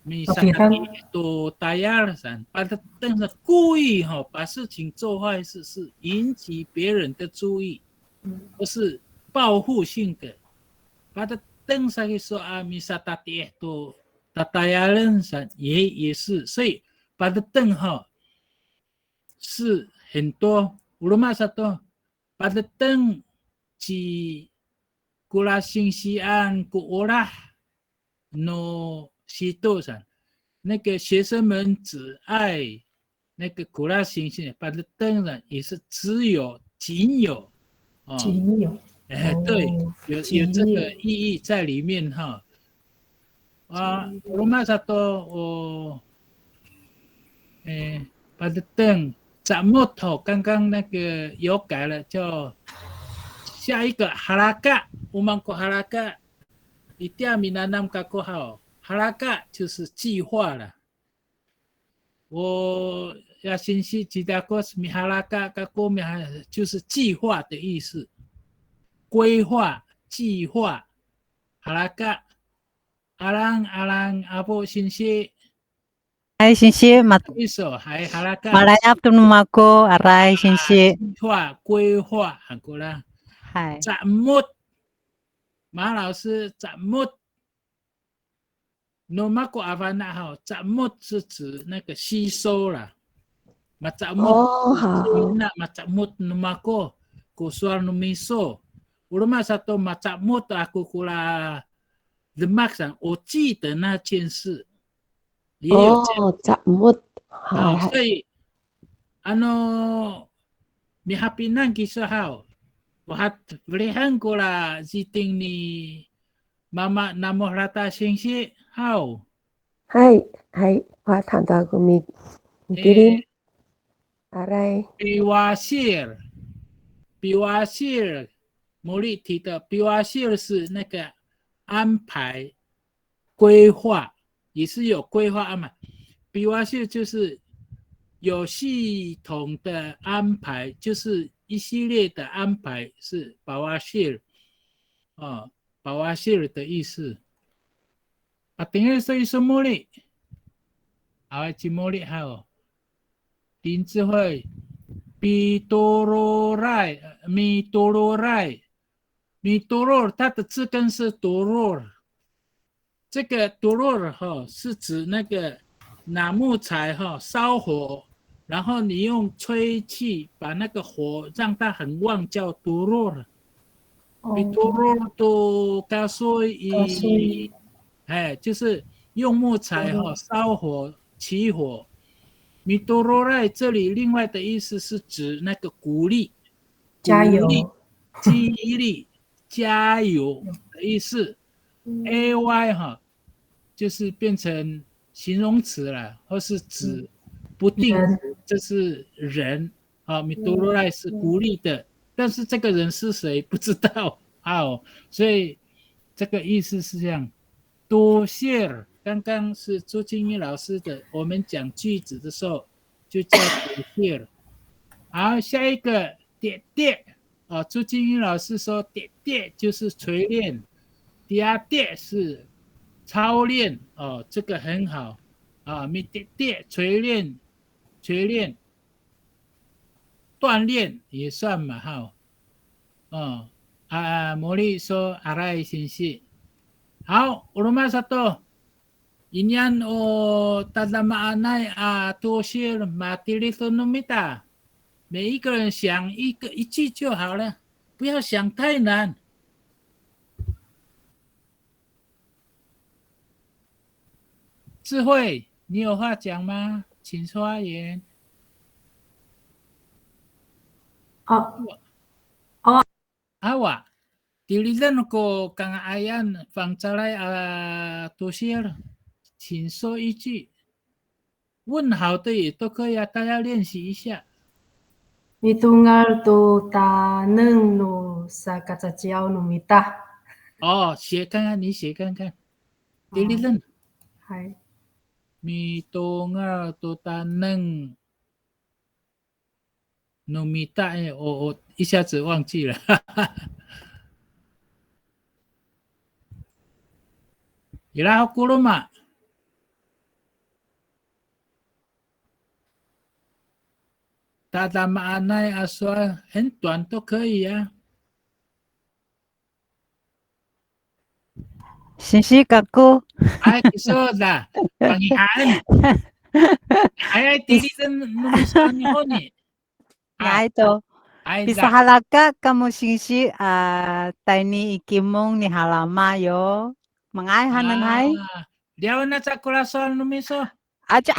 misatatiih to tayal san. Padeteng sa 故意哈，把事情做坏事是引起别人的注意，不是报复性的。Padeteng sa kiso a misatatiih to tatayalen san 也, 也是。所以 padeteng 哈，是很多。O roma sato, padeteng ci kolasingsian ko olah no sito san. 那个学生们只爱那个 kolasingsian, padeteng 呢，也是只有、仅有。哦。仅有。哎，对，哦，有，有这个意义在里面哈。仅有。啊，o roma sato, 哦，哎，padeteng, ca'emot 吼，刚刚那个有改了，叫下一个 halaka, o maan ko halaka. Itiya minanam kako haw. Halaka 就是计划了。我要先去 citakus mihalaka kako miha 就是计划的意思。规划、计划。Halaka, alang, alang, apo singsi. Hay, singsi, mat-, Iso, hay, halaka. Malayap to no mako, aray, singsi. 计划、规划 han ko la. Hay. Ca'emot. 马老师, ca'emot. No mako a fana' haw, ca'emot 是指那个吸收啦。Maca'emot, 哦，好。Cina maca'emot no mako ko sowal no miso. O roma sato maca'emot ako ko la demak saan, 我记得那件事。也有这样。哦，ca'emot. 好，好，所以，ano, mihapinang kiso haw. Wahat felihen ko la ziting ni mama namo Rata singsi haw. Hay, hay, wahat han to ako mi, mikilim. Eh, Aray. Piwasil. Piwasil. Moli tita, piwasil 是那个安排、规划，也是有规划啊嘛。Piwasil 就是有系统的安排，就是一系列的安排，是 pawasil。哦， pawasil 的意思。Patengil so i somoli. Awa ci Moli haw. 林智慧, pitororay, mitororay. Mitoror, 它的字根是 toror。这个 toror 哈，是指那个拿木材哈，烧火，然后你用吹气把那个火让它很旺，叫 toror。哦。Mitoror to kasoy i, kasoy. 哎，就是用木材哈，烧火、起火。Mitororay 这里另外的意思是指那个鼓励，加油。鼓励、激励、加油的意思。嗯。Ay 哈，就是变成形容词了，或是指不定词，人。这是人啊。Mitororay 是鼓励的，但是这个人是谁不知道啊，所以这个意思是这样。Tosir，刚刚是朱清一老师的，我们讲句子的时候就叫 tosir。好，下一个 ti'ti'，哦，朱清一老师说 ti'ti' 就是锤炼，ti'ati' 是操练，哦，这个很好啊。Miti'ti' 锤炼，锤炼，锻炼也算嘛哈。哦，啊，Moli 说 aray singsi。好，o roma sato. Inian o tadamaanay a tosir matilid to no mita. 每一个人想一个，一句就好了，不要想太难。智慧，你有话讲吗？请发言。哦，哦， Awa, tiliden ko kanga'ayan fangcalay a tosir, 请说一句。问好的也都可以啊，大家练习一下。Mitongal to taneng no sakacaciyaw no mita. 哦，写看看，你写看看。Tiliden. Hay. Mitongal to taneng no mita, 哎，我，我一下子忘记了。Ira ho ko roma. Tadamaanay a sowal, 很短都可以啊。 Singsi kako. Ay, kiso da. Pangihaen. Ay, ay, tiliden no miso ni honi. Ay to. Ay, da. Pisahalaka kamo singsi a tayni i Kimong ni Halama yo. Manga'ay hanan hay. Liyawen aca ko la sowal no miso. Aca.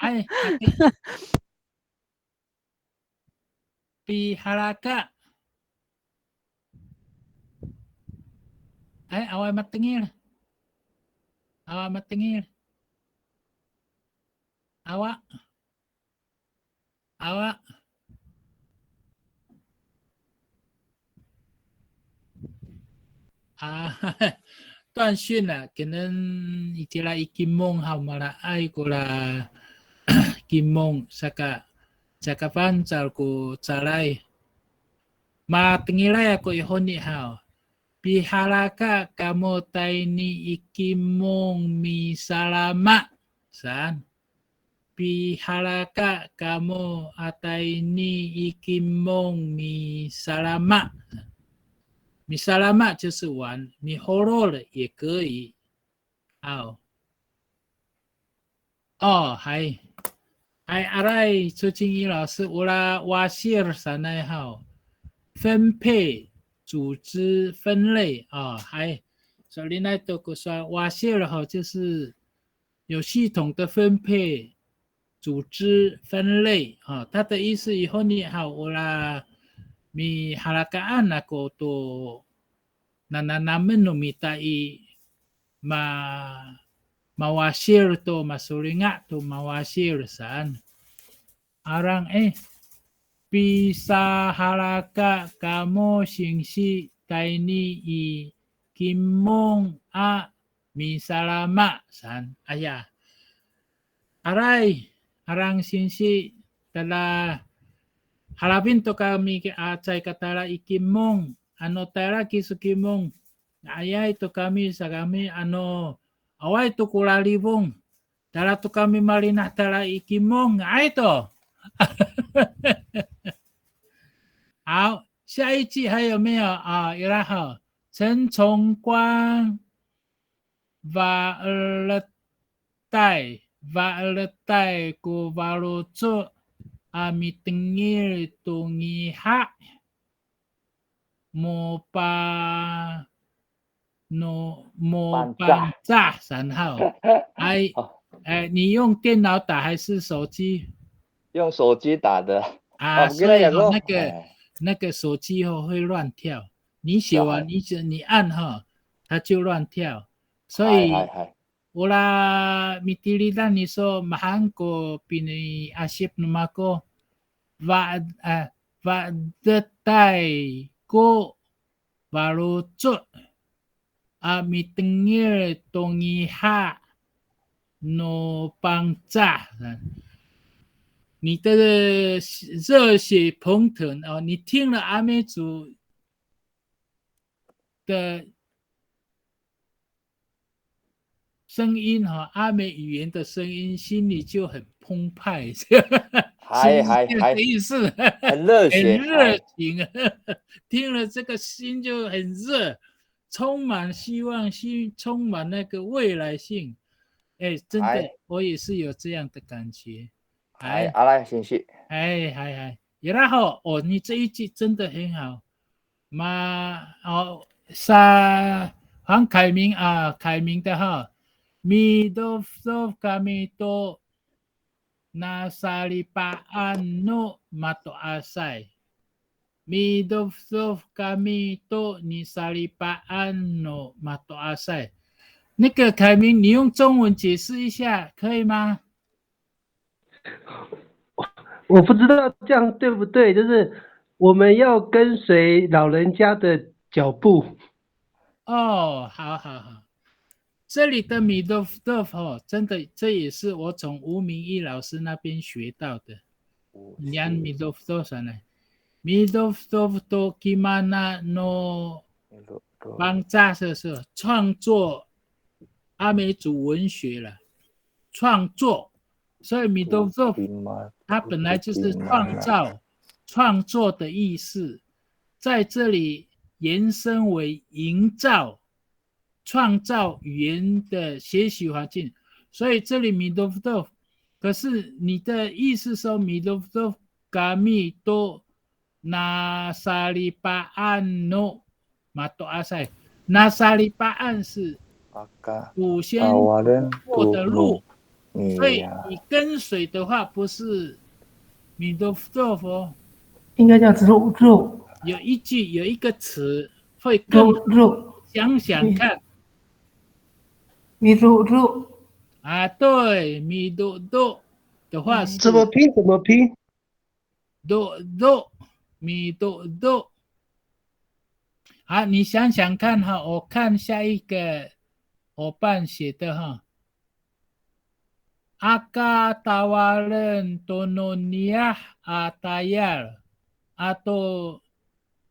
Ay, ati. Pihalaka. Ay, awa matengil. Awa matengil. Awa. Awa. 啊，断讯了，可能 itira i Kimong haw, malaay kora Kimong, saka, saka fangcal ko calay. Matengilay ako i honi haw. Pihalaka kamo tayni i Kimong misalama saan. Pihalaka kamo a tayni i Kimong misalama. Misalama 就是玩，miholol 也可以。好。哦，还，还 aray 朱清一老师，ora wasil sanay haw. 分配、组织、分类啊，还，solinay to ko sowal wasil 哈，就是 有系统的分配、组织、分类啊。他的意思 i honi haw, ora mihalakaan ako to nananamen no mita i ma, mawasil to, masolinga' to mawasil saan. Arang e, pisahalaka kamo singsi tayni i Kimong a misalama saan. Aya. Aray, arang singsi, tada halafin to kami a caay katala i Kimong, ano tayra kiso Kimong, nga'ayay to kami sa kami, ano awaay to ko lalifong, tala to kami malinah tala i Kimong, nga'ay to. 好，下一句还有没有啊？Ira haw, 陈崇光, fa'eletay, fa'eletay ko faloco' a mitengil to ngiha. Mopa, no, Mopancah. Mopancah saan haw. 哎，哦。哎，你用电脑打还是手机？用手机打的。啊，哦，所以哈，那个，哎。那个手机哈，会乱跳。你写完，是啊。你只，你按哈，它就乱跳。所以，嗨，嗨，嗨。 Ora mitilidan iso mahaen ko piniasip no mako, fa, a, fa'edetay ko faloco' a mitengil to ngiha no Pangcah. 你的热血澎湃哦，你听了阿美族的声音哈，阿美语言的声音，心里就很澎湃，嗨，嗨，是这样的意思。嗨，很热血，很热情。嗨。听了这个心就很热，充满希望，心，充满那个未来性。哎，真的，嗨。我也是有这样的感觉。嗨，嗨。Aray singsi. 哎，嗨，嗨。然后，哦，你这一句真的很好。 Ma, o, sa, han 凯明啊，凯明的哈。Midofdof kami to nisalipaan no mato'asay. Midofdof kami to nisalipaan no mato'asay. 那个凯明，你用中文解释一下，可以吗？ 我不知道这样对不对，就是我们要跟随老人家的脚步。哦，好，好，好。这里的 midofdof 哦，真的，这也是我从吴明义老师那边学到的。哦，是。Nian midofdof 上来。Midofdof to kimana no Pangcah 是，是创作阿美族文学了，创作。所以 midofdof 它本来就是创造、创作的意思，在这里延伸为营造、创造语言的学习环境。所以这里 midofdof，可是你的意思说 midofdof kami to nisalipaan no mato'asay. Nisalipaan 是祖先走过的路，所以你跟随的话，不是 midofdof 哦。应该叫 ro ro。有一句，有一个词会更 ro ro。想想看。Mi ro ro。啊，对，mi ro ro 的话是怎么拼？怎么拼？ Dodo, midodo. 好，你想想看哈，我看下一个伙伴写的哈。Aka tawalen to no niyah a tayal ato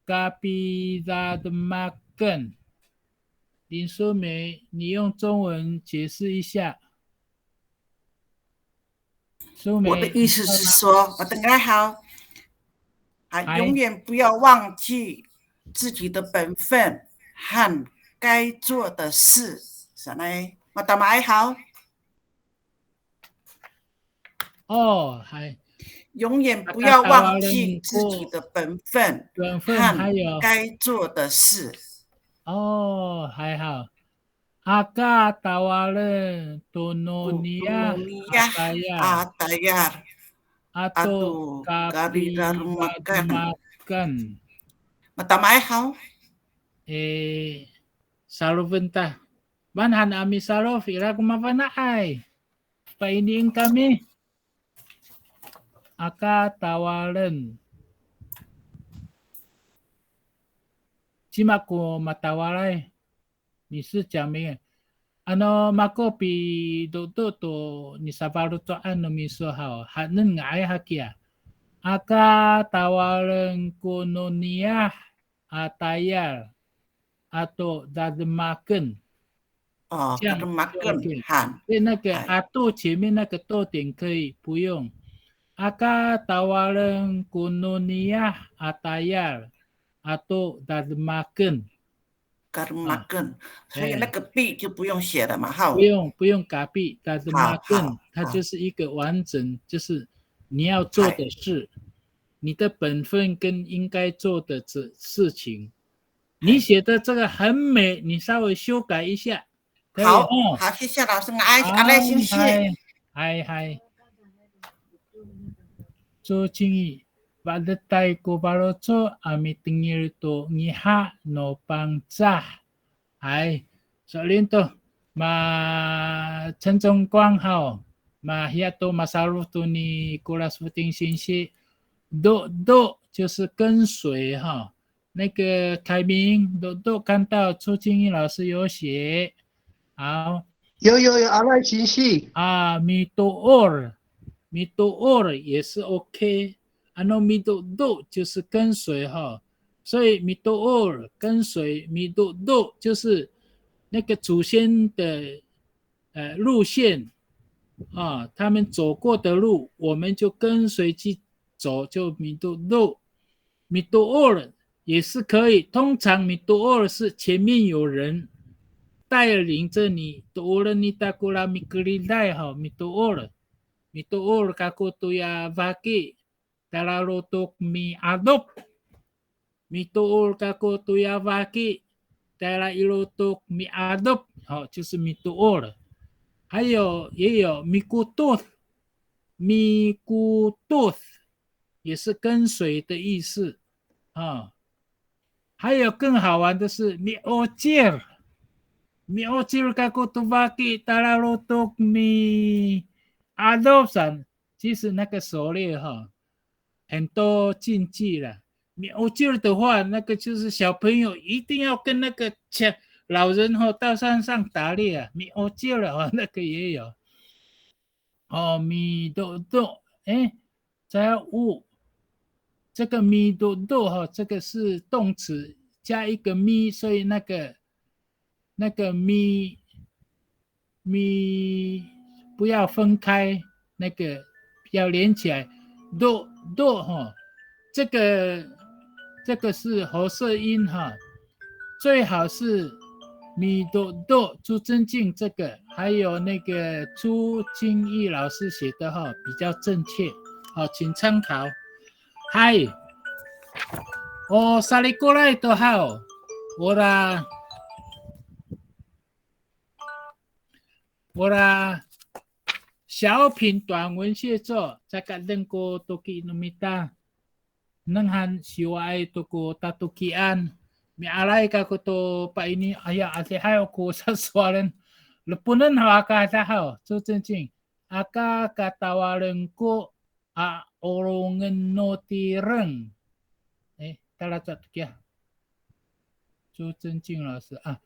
kapidademaken. 林淑梅，你用中文解释一下。淑梅，我的意思是说，你知道吗？我等下好，啊，哎。永远不要忘记自己的本分和该做的事。Sanay, matamaay haw. 哦，还永远不要忘记自己的本分本分还有和该做的事。哦，还好。Aka tawalen to no niyah a tayal. A tayal. Ato kapidademaken. Matamaay haw. E, salofen ta. Maan han a misalof, ira ko mafana'ay. Painien kami. Aka tawalen. Cima ko matawalay. 你是讲明, ano mako pidodo to nisafaloco'an no miso haw, haenen nga'ay hakiya. Aka tawalen ko no niyah a tayal ato dademaken. 哦，这样就OK。Dademaken, han. 所以那个 ato 前面那个逗点可以不用。Aka tawalen ko no niyah a tayal ato dademaken. Dademaken. 所以那个 pi 就不用写了嘛，哈。不用，不用 kapi，dademaken，好，好，它就是一个完整，就是你要做的事，你的本分跟应该做的事，事情。你写的这个很美，你稍微修改一下，可以哦。好，好，谢谢老师，nga'ay, nga'ay singsi. Hay, hay, hay. 朱清义, fa'edetay ko faloco' a mitengil to ngiha no Pangcah. Hay, so'elin to, ma, 陈忠光 haw, ma, hiya to masalof to ni Kolas Foting singsi, do, do 就是跟随哈。那个 timing, do, do 看到朱清义老师有写。好。有，有，有，nga'ay singsi. 啊，mitoor, mitoor 也是 OK。Ano midodo 就是跟随哈，所以 mitoor 跟随，midodo 就是那个祖先的，呃，路线啊，他们走过的路，我们就跟随去走，就 midodo。Mitoor 也是可以，通常 mitoor 是前面有人带领着你，tooren nita kora mikeriday 哈，mitoor。Mitoor kako toya faki, tayra lotok mi'adop. Mitoor kako toya faki, tayra i lotok mi'adop. 好，就是 mitoor。还有，也有 mikotot, mikotot 也是跟随的意思啊。还有更好玩的是 mi'ocil, mi'ocil kako to faki, tayra lotok mi'adop san. 其实那个狩猎哈，很多禁忌了。Mi'ocil 的话，那个就是小朋友一定要跟那个老人哈到山上打猎啊。Mi'ocil 哈，那个也有。哦，midodo，哎，在 o，这个 midodo 哈，这个是动词加一个 mi，所以那个，那个 mi，mi 不要分开，那个要连起来。Do，do 哈，这个，这个是喉塞音哈，最好是 midodo，朱增进这个，还有那个朱清义老师写的哈，比较正确。好，请参考。嗨，o salikoray to haw, ora, ora 小品短文写作，caka edeng ko toki no mita. Nengneng han siwaay to ko tatokian. Mi'aray kako to paini, aya, adihay ko sasowalen. Leponen haw aka adahaw, 朱增进. Aka katawalen ko a 'olongen no tireng. Eh, talaca to kiya. 周真静老师啊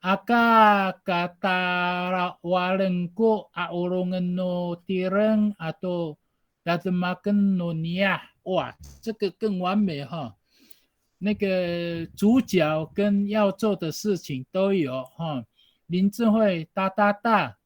，aka katalawalen ko 'a'olongen no tireng ato dademaken no niyah. 哇，这个更完美哈。那个主角跟要做的事情都有哈。林智慧大大大，